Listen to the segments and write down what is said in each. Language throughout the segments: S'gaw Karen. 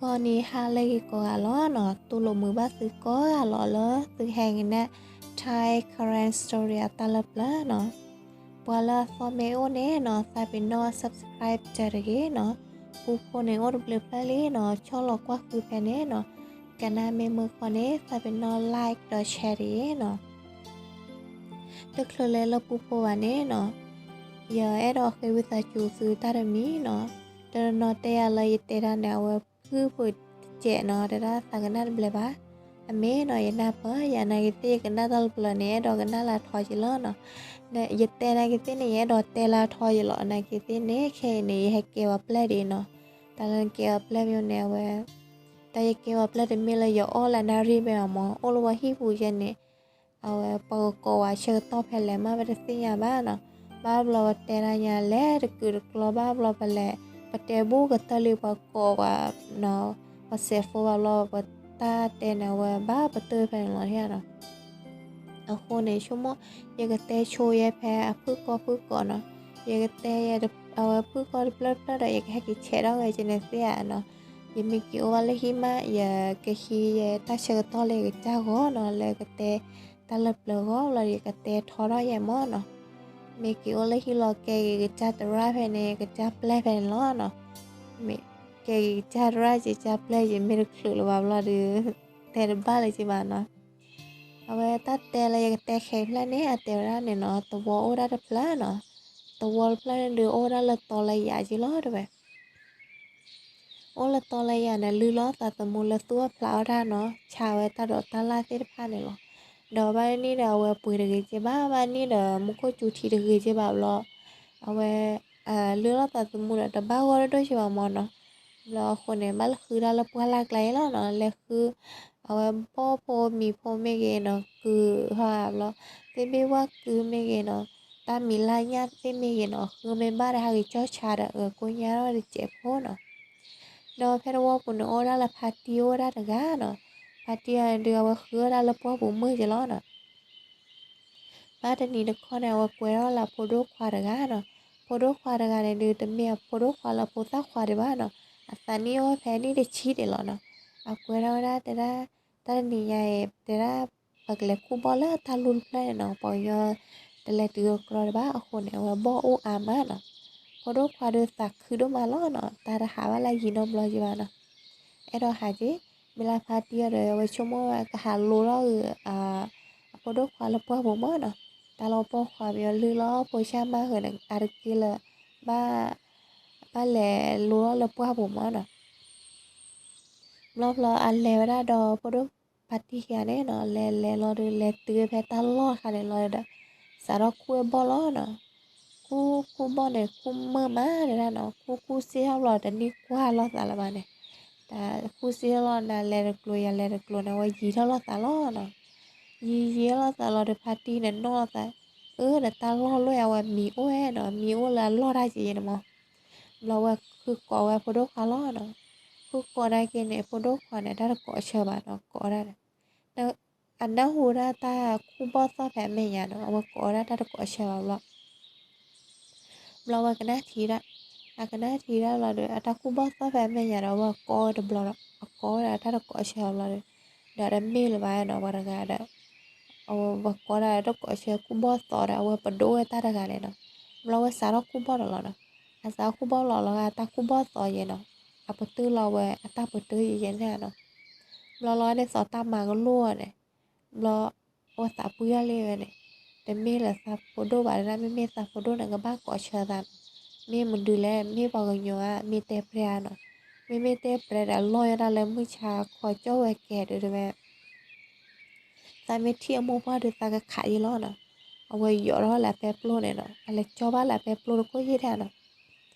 ဂီၤနံၤဟါလၢအဂ့ၤကိးဂၤလီၤနီၤ, တူၢ်လိာ်မုာ်ဘၣ်သုကိးဂၤလီၤလၢသုကဟဲကနၣ် Thai Karen Story အတၢ်လၢပျၢၤနီၤ. ပှၤလၢအသီမ့ၢ်အိၣ်န့ၣ်နီၤ, သးပ့ၤနီၣ် subscribe တၢ်တဂ့ၤနီၤ. ပူဖိန့ၣ်အိၣ်တဘျုးဖျၢၣ်လံနီၤ, ဆီၣ်လီၤကွၢ်ဃုဖဲန့ၣ်နီၤ. ကနၣ်မ့ၢ်မုာ်ဃီန့ၣ် သးပ့ၤနီၣ် like ဒီး share တဂ့ၤနီၤ. တချုးလဲၤလၢပူဖိဘၣ်န့ၣ်နီၤ, ယအဲၣ်ဒိးဃ့ဝံသးစူၤသုတၢ်တမံၤနီၤ. တနီၤနီၤတဲယၤလၢယတဲတၢ်န့ၣ် အဝဲဖုၣ်ဖိတစဲးနီၤ, တဲဒၣ်သးကနၣ်တဘျဲးဘၣ်. အမ့ၢ်နီၤ, ယနၢ်ပၢၢ် ယနာ်က့ၤသ့ၣ် ယကနၣ်တၢ်လၢပျၢၤန့ၣ် အဲၣ်ဒိးကနၣ်လၢအထီက့ၤလီၤနီၤ. ယတဲနာ်က့ၤသ့ၣ်န့ၣ် ယအဲၣ်ဒိးတဲလၢအထီက့ၤလီၤ. နာ်က့ၤသ့ၣ်န့ၣ် ခဲအံၤန့ၣ် ယဟဲကဲပှၤပျဲၢ်ဒံးနီၤ. တၢ်လၢနကဲပှၤပျဲၢ်မ့ၢ်န့ၣ် အဝဲ တၢ်ယကဲပှၤပျဲၢ်တမ့ၢ်လၢယအီၣ်လၢနၣ်ရံၣ်မ့ၢ်ဘၣ်မၢ်, အိၣ်လၢပှၤဟံၣ်ပူၤယဲန့ၣ် အဝဲပှၤကကိးဝဲဆၢကတီၢ်ဖဲလဲၣ်မး ပတသ့ၣ်ညါဘၣ်နီၤ. ဘၣ်ဘျီပတဲတၢ်ညါလဲၤတကုာ်တကျီ ဘၣ်ဘျီပလဲၤ ပတဲဘူးကတၢၢ်လံ ပှၤကိးဝဲနီၤ, ပစဲးဖိဘၣ်ဘျီ ပတၢ်တဲန့ၣ် အဝဲဘၣ်ပတၢၢ်ဖဲန့ၣ်လီၤနီၤ. အဃိန့ၣ် ဆိကမိၣ် ယကတဲဆိယဲဖဲအဖုၣ်ကိာ်ဖုၣ်ကိာ်နီၤ. ယကတဲ အဝဲဖုၣ်ကိာ်တဖျၢၣ်တဖျၢၣ်ဒီး ယကဟဲက့ၤဆဲးထီၣ်ဝဲက့ၤန့ၣ်သ့ဧါနီၤ. ယမ့ၢ်က့ၤအိၣ်ဘၣ်လၢဟံၣ်မး ယကဟံးယဲတၢ်ဆၢကတီၢ်လၢယကစၢ်ဂီၢ်နီၤ, လၢကတဲတၢ်လၢပျၢၤဂီၢ်လီၤဒီး ယကတဲထီထီၣ်ယဲမၢ်နီၤ. မ့ၢ်က့ၤအိၣ်လၢဟံၣ်လီၤ ကဲက့ၤကစၢ်သရၣ်ဖဲန့ၣ် ကစၢ်ပျဲၢ်ဖဲန့ၣ်လီၤနီၤ. မ့ၢ်ကဲက့ၤကစၢ်သရၣ်က့ၤကစၢ်ပျဲၢ် ယမ့ၢ်တချုးလၢၤဘၣ်ဘျီဒီး တဲတဘၣ်လၢၤက့ၤဘၣ်နီၤ. အဝဲတၢ်တဲလၢယကတဲခဲဖျၢၣ်န့ၣ် အတဲဝဲဒၣ်န့ၣ်နီၤ, သဝီအိၣ်ဒၣ်တဖျၢၣ်နီၤ. သဝီတဖျၢၣ်န့ၣ်ဒုး အိၣ်ဝဲဒၣ်လၢတီလၢယၤက့ၤလီၤတဲဝဲ. အိၣ်လၢတီလၢယၤန့ၣ် လုၢ်လီၤသးသမူလၢသူၣ်အီၣ်ဖျးအီၣ်တၢ်နီၤ, ဆါဝဲတၢ်ဒိးတၢ်လၣ်သ့ၣ်တဖၣ်န့ၣ်လီၤ. ဒီးဘၣ်န့ၣ်ဒီး အဝဲပှ့ၤတဂ့ၤက့ၤဘၣ်, ဘၣ်န့ၣ်ဒီး မူခိၣ်စူၤထံတဂ့ၤက့ၤဘၣ်ဘျီ, အဝဲ လုၢ်လီၤသးသမူဒီး တဘၣ်ဂီၢ်တဒိၣ်က့ၤဘၣ်မၢ်နီၤ. ဘျီအဃိန့ၣ် ဘၣ်လဲၤဃုဒၣ်လၢပှၢ်လၢ်ကျါအံၤလီၤနီၤ, လဲၤဃု အဝဲဘီၣ်ဖိမံၤဖိမ့ၢ်ဂ့ၤနီၤ, ကုၢ်ဟီဘျီ သ့ၣ်ဘ့ၣ်ဝၣ်ကုၢ်မ့ၢ်ဂ့ၤနီၤ, တၢ်မံၤလၢညၣ်သ့ၣ်မ့ၢ်ဂ့ၤနီၤ, ဃုမ့ၢ်ဘၣ်ဒီး ဟးဂ့ၤကၠီၣ်ဆါဒီး အကိညါထီၣ်တစဲးဖိနီၤ. ဒီးဖဲသဝီပူၤန့ၣ် အိၣ်ဝဲဒၣ်လၢဖါတံၢ် အိၣ်ဝဲဒၣ်တဂၤနီၤ. ဖါတံၢ်အံၤဒုး အဝဲဃုဝဲဒၣ်လၢပှၢ်ပူၤမုၢ်က့ၤလီၤနီၤ. ဘၣ်တနံၤတခီန့ၣ် အဝဲကွဲထီၣ်လၢအဖိဒိၣ်ခွါတဂၤနီၤ. ဖိဒိၣ်ခွါတဂၤန့ၣ်ဒုး တမ့ၢ်အဖိဒိၣ်ခွါလၢအဖိသၣ်ခွါဒံးဘၣ်နီၤ, အသးနံၣ်အိၣ်ဖဲနံၣ်တဆံဒံးလီၤနီၤ. အကွဲထီၣ်ဝဲဒၣ်တဲဒၣ် တၢ်တနံၤညါအံၤ တဲဒၣ် ပကလဲၤခူၣ်ဘီၣ်လၢတၢ်လူၢ်တဖျၢၣ်န့ၣ်နီၤ, ပှၤကညီတလဲၤတုၤအကြၢးဒံးဘၣ်အဃိန့ၣ် အဝဲဘီၣ်အိၣ်အါမးနီၤ. ဖိဒိၣ်ခွါဒုးသးခုဒိၣ်မးလီၤနီၤ, တၢ်တဟးဘၣ်လၢယံာ်နီတဘျီက့ၤဘၣ်နီၤ. အဲၣ်ဒိးဟးက့ၤ မ့ၢ်လၢဖါတံၢ်အံၤဒီး အဝဲဆိကမိၣ်ဝဲကဟးလိလီၤဂ့ၤ အဖိဒိၣ်ခွါလၢပှၢ်ပူၤမၢ်နီၤ. တၢ်လၢအဖိခွါမ့ၢ်အီၤလုၢ်လီၤဖိဆၣ်မးဃုာ်န့ၣ် အါတက့ၢ်လၢ ဘၣ် ဘၣ်လဲၤလိလီၤလၢပှၢ်ပူၤမၢ်နီၤ. ဘျီဘျီအလဲၤဝဲဒၣ်ဒီးဖိဒိၣ်ဖါတံၢ်ခံဂၤန့ၣ်နီၤ, လဲၤလဲၤလီၤဒီး လဲၤတုၤဖဲတၢ်လီၢ်တခါန့ၣ်လီၤဒီး စးထီၣ်ခူၣ်ဝဲဘီၣ်လီၤနီၤ. ခူၣ်ခူၣ်ဘီၣ်န့ၣ် ခူၣ်မုာ်မးတဲဒၣ်နီၤ, ခူၣ်ခူၣ်စ့ၢ်ထီၣ်ဘျီ တနံၣ်ကွၢ်လိာ်သးလၢၤဘၣ်န့ၣ်, တၢ်ခူၣ်စ့ၢ်ထီၣ်လီၤ နၤလဲၤတကျိၤ ယၤလဲၤတကျိၤန့ၣ် အဝဲယံၤထီၣ်လိာ်သးလီၤနီၤ. ယံၤယံၤလိာ်သးလီၤဒီး ဖါတံၢ်န့ၣ်နီၢ်လိာ်သး, အၢ ဒီးတၢ်လီၢ်လီၢ်အံၤ အဝဲမံၤအိၣ်ဝဲနီၤ, မံၤအိၣ်လၢအလီၢ်တၢ်က့ၤန့ၣ်မး. ဘျီဝဲဃုကိးဝဲဖိဒိၣ်ခွါလီၤနီၤ. ဃုကိးနာ်က့န့ၣ် ဖိဒိၣ်ခွါန့ၣ် တၢ်တကိးဆၢဘၣ်နီၤ, ကိးဒၣ်န့ၣ် အနၢ်ဟူဒၣ်တၢ်ခူၣ်ဘီၣ်သီၣ်ဖဲအမဲာ်ညါနီၤ, အဝဲကိးဝဲဒၣ်တၢ်တကိးဆၢဘၣ်ဘျီ ဘျီဝဲကနၣ်ထံဒၣ်, အကနၣ်ထံဒၣ်ဘျီဒီး အတၢ်ခူၣ်ဘီၣ်သီၣ်ဖဲအမဲာ်ညါဒီး အဝဲကိးဝဲတဘျီဒီး အကိးဝဲဒၣ်တၢ်တကိးဆၢဘၣ်ဘျီဒီး, ဒီးတမ့ၢ်လၢၤဘၣ်နီၤ ပှၤတဂၤဒီး အဝဲကိးဒၣ်တၢ်တကိးဆၢခူၣ်ဘီၣ်သီၣ်ဒီး အဝဲပဒိၣ်ဝဲတၢ်တဂၤန့ၣ်နီၤ. ဘျီဝဲစးထီၣ်ခူၣ်ဘီၣ်ဒီးလီၤနီၤ. အစးထီၣ်ခူၣ်ဘီၣ်လီၤလီၤဂာ် တၢ်ခူၣ်ဘီၣ်သီၣ်ယဲနီၤ, အပတုာ်လီၤဝဲအတၢ်ပတုာ်ယဲန့ၣ်နီၤ. ဘျီလီၤန့ၣ်သီၣ်တၢ်မၤကလိၣ်အီၤန့ၣ် ဘျီ အဝဲသးပှံၢ်ထီၣ်လံဝဲန့ၣ်, တမ့ၢ်လၢသးဖိဒိၣ်ဘၣ်ဒၣ်, မ့မ့ၢ်သးဖိဒိၣ်န့ၣ် ကဘၣ်ကိးဆၢသးနီၤ. မ့ၢ်မနုၤလဲၣ်, မ့ၢ်ပှၤကညီဧါ, မ့ၢ်တဲပြဲအါနီၤ. မ့မ့ၢ်တဲပြဲဒီး အလီၢ်ယဲဒၣ်လၢမုၢ်ဆါခီကၠီၣ်ဝဲကဲဒုးတဲဝဲ သးမ့ၢ်ထံၣ်အမိၢ်ပှၢ်ဒုးသးကခးယဲလီၤနီၤ. အဝဲယိးထီၣ်လၢအပဲပျိန့ၣ်နီၤ, အလဲၤကၠီဘၣ်လၢအပဲပျိတကိၢ်ယဲၢ်ဒၣ်နီၤ.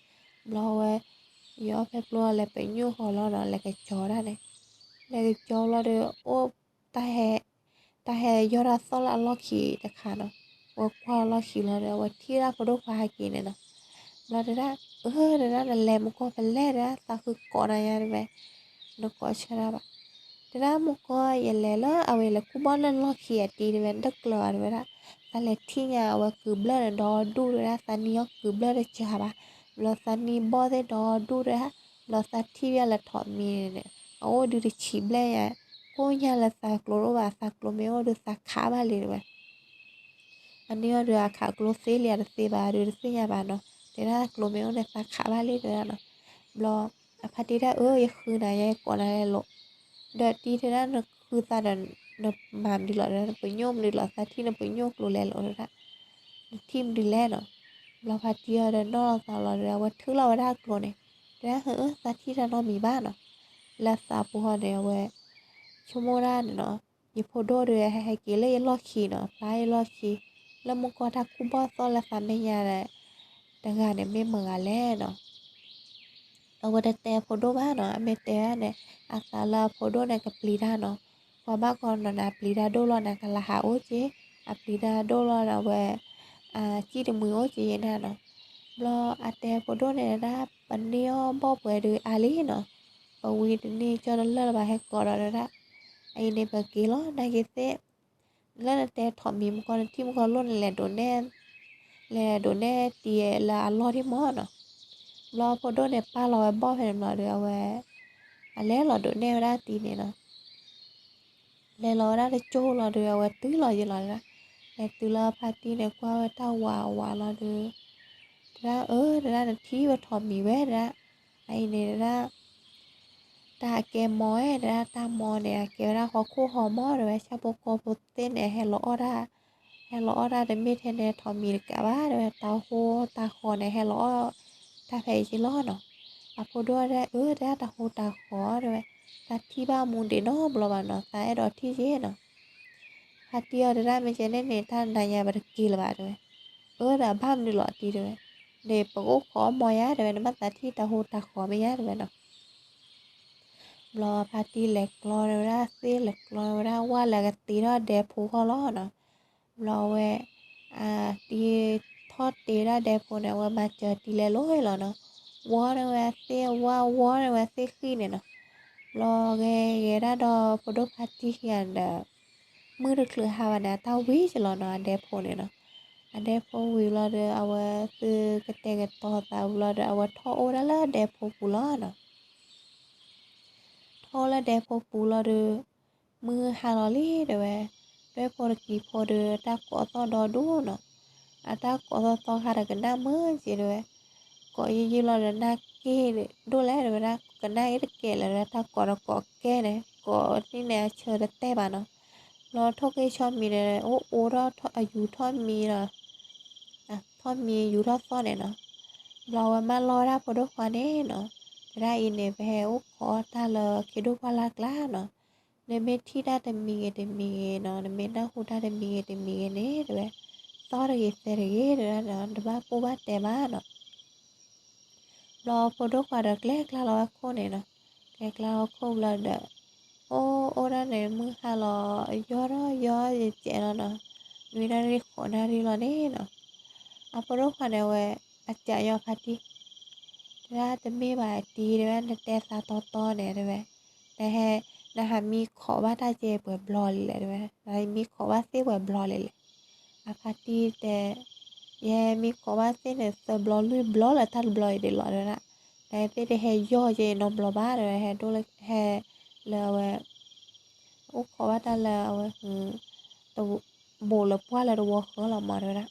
ဘျီဝဲ ယိးအပဲပျိလဲၤပညိၣ်ဃီလီၤနီၤ, လဲၤကကၠီဒၣ်န့ၣ်, လဲၤကကၠီလီၤဒီး အိၣ် တၢ်ဟဲ တၢ်ဟဲယီၢ်တၢ်သီၣ်လၢအလီၢ်ခံတခါနီၤ. ဝဲကွၢ်လီၢ်ခံလီၤဒီး အဝဲထံၣ်ဒၣ်ဖိဒိၣ်ခွါဟဲက့ၤန့ၣ်နီၤ. ဘျီတဲဒၣ် အၢ တဲဒၣ် နလဲၤမူကီၢ်ဖဲလဲၣ် တဲဒၣ် သးဃုကိးနၤညါတဲဝဲ, နကိးဆၢတၢ်ဘၣ်. တဲဒၣ် မူကီၢ် ယလဲၤလၢအဝဲလဲၤခူၣ်ဘီၣ်လၢလီၢ်ခံ အတံၤတဲဝဲ တကျၢၤဘၣ်တဲဝဲဒၣ်. သးလဲၤထံၣ်ညါအဝဲကုၤဘျၢၣ်န့ၣ်ဒီဒူၣ်တဲဝဲဒၣ်, သးနံၣ်အီၣ်ကုၤဘျၢၣ်တစှၤဘၣ်. ဘျီသးနံၣ်ဘီၣ်သ့ၣ်ဒီဒူၣ်တဲဝဲဒၣ်. ဘျီသးထံၣ်ဝဲလၢထိးမံၤန့ၣ် အအိၣ်ဒုးတဆံးဘျဲၣ်ယါ, ကိၣ်ညါလၢသးကျိတအိၣ်ဘၣ်, သးကျိမ့ၢ်အိၣ်ဒုးသးခးဘၣ်လံတဲဝဲ. အန့ၢ်အီၤဒုးအခးကျိသ့လံအတသ့ဘၣ်ဒုးတသ့ၣ်ညါဘၣ်နီၤ, တဲဒၣ်ကျိမ့ၢ်အိၣ်န့ၣ်သးခးဘၣ်လံတဲဒၣ်နီၤ. ဘျီ အဖါတံၢ်တဲအၢ ယဃုနၤယဲ ယကိးနၤလဲၤလိာ်, ဒီးတံၢ်တဲဒၣ်နဃုသးဒီး နမၤမနုၤလီၤတဲဝဲ နပညိၣ်မနုၤလီၤ သးထံၣ်နပညိၣ်ကျိလဲၤလိာ်တဲဒၣ်, နထံၣ်မနုၤလဲၣ်နီၤ. ဘျီဖါတံၢ်အီၤဒီးနီၣ်လီၤသးလီၤဒီး အဝဲထုးလီၤဝဲဒၣ်ကျိန့ၣ်, တဲဒၣ်ဟၢအၢ သးထံၣ်တၢ်နီတမံၤဘၣ်နီၤ, လၢသးပူၤဃီန့ၣ် အဝဲ ဆိကမိၣ်ဒၣ်န့ၣ်နီၤ, ယဖိဒိၣ်ဒီးဟဲက့ၤလၢယလီၢ်ခံနီၤ, ဖျါယလီၢ်ခံ, လၢမုၢ်ကီၢ်တၢ်ကူၣ်ဘၣ်သီၣ်လၢသးမဲာ်ညါဒီး တဂၤန့ၣ်မ့ၢ်မတၤဂၤလဲၣ်နီၤ. အဝဲတတဲအဖိဒိၣ်ဘၣ်နီၤ, အမ့ၢ်တဲဒၣ်န့ၣ် အသးလၢအဖိဒိၣ်န့ၣ်ကပျံၤတၢ်နီၤ, ကွၢ်ဘၣ်ကီးနီၤန့ၣ် အပျံၤတၢ်ဒိၣ်လီၤန့ၣ်ကလၤဟးအိၣ်က့, အပျံၤတၢ်ဒိၣ်လီၤဒီးအဝဲ စံၣ်တမှံၤအိၣ်က့ယဲၢ်နၤနီၤ. ဘျီအတဲဖိဒိၣ်န့ၣ်ဒၣ် ပန့ၢ်အီၣ်ဘီၣ်ပှဲၤဒုးအါလံနီၤ, ပဝံတန့ၢ်ကၠီတလၢာ်လၢၤဘၣ်ဟဲကိးဒီးတဲဒၣ်, အအံၤန့ၣ်ပက့ၤလီၤ နာ်က့ၤသ့ၣ် လၢနတဲထိးမံၤမကီၢ် နထံၣ်မကီၢ်လိၣ်န့ၣ် လဲၤဒိးနဲၣ်, လဲၤဒိးနဲၣ်တံၤလၢအလီၢ်ဒံးမၢ်နီၤ. ဘျီဖိဒိၣ်န့ၣ် ပာ်လီၤဝဲဘီၣ်ဖဲန့ၣ်ဘျီဒီး အဝဲ အလဲၤလီၤဒိးနဲၣ်ဝဲဒၣ်တံၤန့ၣ်နီၤ. လဲၤလီၤဝဲဒၣ်တကၠိလီၤဒီး အဝဲတုၤလီၤယံၤလီၤဒၣ်, လဲၤတုၤလၢဖါတံၢ်န့ၣ် ကွၢ်ဝဲတၢ်ဝးဝးလီၤဒီး တဲဒၣ်အၢ တဲဒၣ်နထံၣ်ဝဲထိးမံၤဝဲတဲဒၣ်, အအံၤန့ၣ်တဲဒၣ် တၢ်အကဲမီၤဝဲ တဲဒၣ်တၢ်မီၤန့ၣ် အကဲဝဲဒၣ်ဟီၣ်ခိၣ်ဟီၣ်မီၤတဲဝဲ, ဆၣ်ဖိကီၢ်ဖိသ့ၣ်န့ၣ် ဟဲလီၤအီၣ်တၢ်, ဟဲလီၤအီၣ်တၢ်တမ့ၢ်ထဲန့ၣ်ထိးမံၤတကးဘၣ်တဲဝဲ, တၢ်ဟူတၢ်ဃီၤန့ၣ် ဟဲလီၤအီၣ်တၢ်ဖဲအံၤက့လီၤနီၤ. အဖိဒိၣ်တဲအၢ တဲဒၣ်တၢ်ဟူတၢ်ဃီၤတဲဝဲ, တၢ်ထံၣ်ဘၣ်မူဒံးနီတဘျီဘၣ်နီၤ, သးအဲၣ်ဒိးထံၣ်က့နီၤ. ဖါတံၢ်အီၤတဲဒၣ် မ့ၢ်ကဲန့ၣ်န့ၣ် တၢ်နၤညါပတက့ၤလၢၤဘၣ်တဲဝဲ. အၢ ဒီးအဘၣ်မနုၤလီၤတံၤတဲဝဲ, န့ၣ်ပကအိၣ်ခိးအီၣ်မီၤယါတဲဝဲ, နဘၣ်သးထံၣ်တၢ်ဟူတၢ်ဃီၤမ့ၢ်ယါတဲဝဲနီၤ. ဘျီဖါတံၢ်လဲၤကျီဝဲဒၣ်သ့ၣ် လဲၤကျီဝဲဒၣ်ဝၣ်လၢအကတ့ထီၣ်ဒဲဖိဃီလီၤနီၤ. ဘျီအဝဲ တံၤထီၣ်တ့ဝဲဒၣ်ဒဲဖိန့ၣ် အဝဲမၤစၢၤတံၤလဲၤလိၤလီၤနီၤ. ဝီန့ၢ်ဝဲသ့ၣ်ဝၣ် ဝီန့ၢ်ဝဲသ့ၣ်ဃံၣ်န့ၣ်နီၤ. ဘျီဂဲၤဂဲၤဒၣ်ဒီးဖိဒိၣ်ဖါတံၢ်ခံဂၤဒီး မုၢ်တချုးဟါဘၣ်န့ၣ် အတၢ်ဝံၤက့လီၤနီၤ အဒဲဖိန့ၣ်နီၤ. အဒဲဖိဝံၤလီၤဒီး အဝဲသုကတဲာ်ကတီၤသးဝံၤလီၤဒီး အဝဲထီၣ်အိၣ်ဝဲဒၣ်လၢဒဲဖိပူၤလီၤနီၤ. ထီၣ်အိၣ်လၢဒဲဖိပူၤလီၤဒီး မုၢ်ဟါလီၤလံတဲဝဲ, ဒွဲၣ်ဖိတကံၤဖိဒီး တၢ်ကိးသီၣ်ဒီဒူၣ်နီၤ. အတၢ်ကိးသီၣ်သီခါဒီးကနၣ်မုာ်က့တဲဝဲ, ကိးယံာ်ယံာ်လီၤဒီးနၢ်က့ၢ်ဒိၣ်လဲၣ်တဲဝဲဒၣ်, ကနၣ်အ့ၣ်တကဲလၢၤဝဲဒၣ် တၢ်ကိးဒီးကိးကဲန့ၣ် ကိးန့ၢ်န့ၣ်အဆၢတတဲဘၣ်နီၤ. ဘျီထိၣ်က့ၤဆီမံၤန့ၣ် အိၣ်အိၣ်ထီၣ်အယူၤထီၣ်မံၤဒီး ထီၣ်မံၤယူၤထီၣ်သီၣ်န့ၣ်နီၤ. ဘျီအဝဲမၢလီၤဝဲဒၣ်ဖိဒိၣ်ခွါန့ၣ်နီၤ, တဲဒၣ်အံၤန့ၣ် ပဟဲအိၣ်ခိးတၢ်လၢခ့ဒိၣ်ပှၢ်လၢ်ကျါနီၤ. နမ့ၢ်ထံၣ်တၢ်တမံၤဂ့ၤတမံၤဂ့ၤနီၤ, နမ့ၢ်နၢ်ဟူတၢ်တမံၤဂ့ၤတမံၤဂ့ၤန့ၣ်တဲဝဲ, သီၣ်တဂ့ၤသဲတဂ့ၤတဲဒၣ်နီၤ, တဘၣ်ပိၢ်ဘၣ်တဲဘၣ်နီၤ. ဘျီဖိဒိၣ်ခွါဒီးကျဲကျါလီၤဝဲခိၣ်န့ၣ်နီၤ, ကျဲကျါလီၤခိၣ်ဘျီဒီး အိၣ်အိၣ်ဒၣ်န့ၣ် မုၢ်ဟါလီၤ ယီၢ်ထီၣ်ယီၢ်ယကဲးလီၤနီၤ, နွံနၣ်ရံၣ်ဃိးနၣ်ရံၣ်လီၤန့ၣ်နီၤ. အဖိဒိၣ်ခွါန့ၣ်ဝဲ အကးညီဖါတံၢ်, တဲဒၣ်တမ့ၢ်ဘၣ်တံၤတဲဝဲ နတဲသးတီတီန့ၣ်တဲဝဲ, နဟဲ နဟးမံခိးဘၣ်တၢ်ကဲပှဲၤဘျီလံလဲၣ်တဲဝဲ, နဟးမံခိးဘၣ်သ့ၣ်ပှဲၤဘျီလံလဲၣ်. အဖါတံၢ်တဲ ယဟဲမံခိးဘၣ်သ့ၣ်န့ၣ် သၢဘျီလွံၢ်ဘျီလၢတၢ်တဘျီအံၤဒံးလီၤတဲဝဲဒၣ်, နသ့ၣ်တဟဲယီၢ်ကဲနီတဘျီဘၣ်တဲဝဲ, ဟဲဒိၣ်လၢဟဲလၢအဝဲ အိၣ်ခိးဘၣ်တၢ်လၢအဝဲ ဘူးလၢပှၢ်လၢတဝီဃၢလီၤမးတဲဝဲဒၣ်.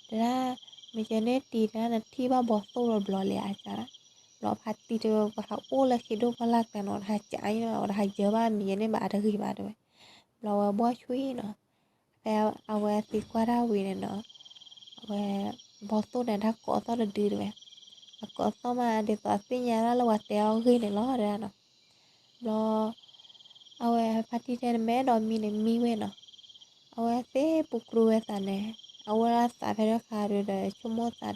တဲဒၣ် မ့ၢ်ကဲန့ၣ်တံၤတဲဒၣ်နထံၣ်ဘၣ်ဘီသိၣ်တဘျီလဲၣ်အကါဒၣ်, ဘျီဖါတံၢ်တဲဝဲ ပှၤဟးအိၣ်လၢခ့ဒိၣ်ပှၢ်လၢ်ကျါနီၤ တဟးကးအံၤနီၤ တဟးယၢၤဘၣ်မံၤန့ၣ်ဘၣ်အတဂ့ၤဘၣ်တဲဝဲ. ဘျီဝဲဘှီၣ်ဆူၣ်အံၤနီၤ, ဖဲအဝဲသံကွၢ်တၢ်ဝံၤန့ၣ်နီၤ, အဝဲ ဘီသိၣ်န့ၣ် တၢ်ကိးသီၣ်တဒုတဲဝဲ, အကိးသီၣ်မးဒ်သိးအသ့ၣ်ညါဒၣ်လၢပှၤတဲအီၤဂ့ၢ်န့ၣ်လီၤတဲဒၣ်နီၤ. ဘျီ အဝဲဖါတံၢ်တဲနမ့ၢ်အဲၣ်ဒိးမံန့ၣ်မံဝဲနီၤ. အဝဲသ့ၣ်ပူၤကြူဝဲသးန့ၣ်, အဝဲဒၣ်သးဖဲတခါဒီး ဆိကမိၣ်သးဒီး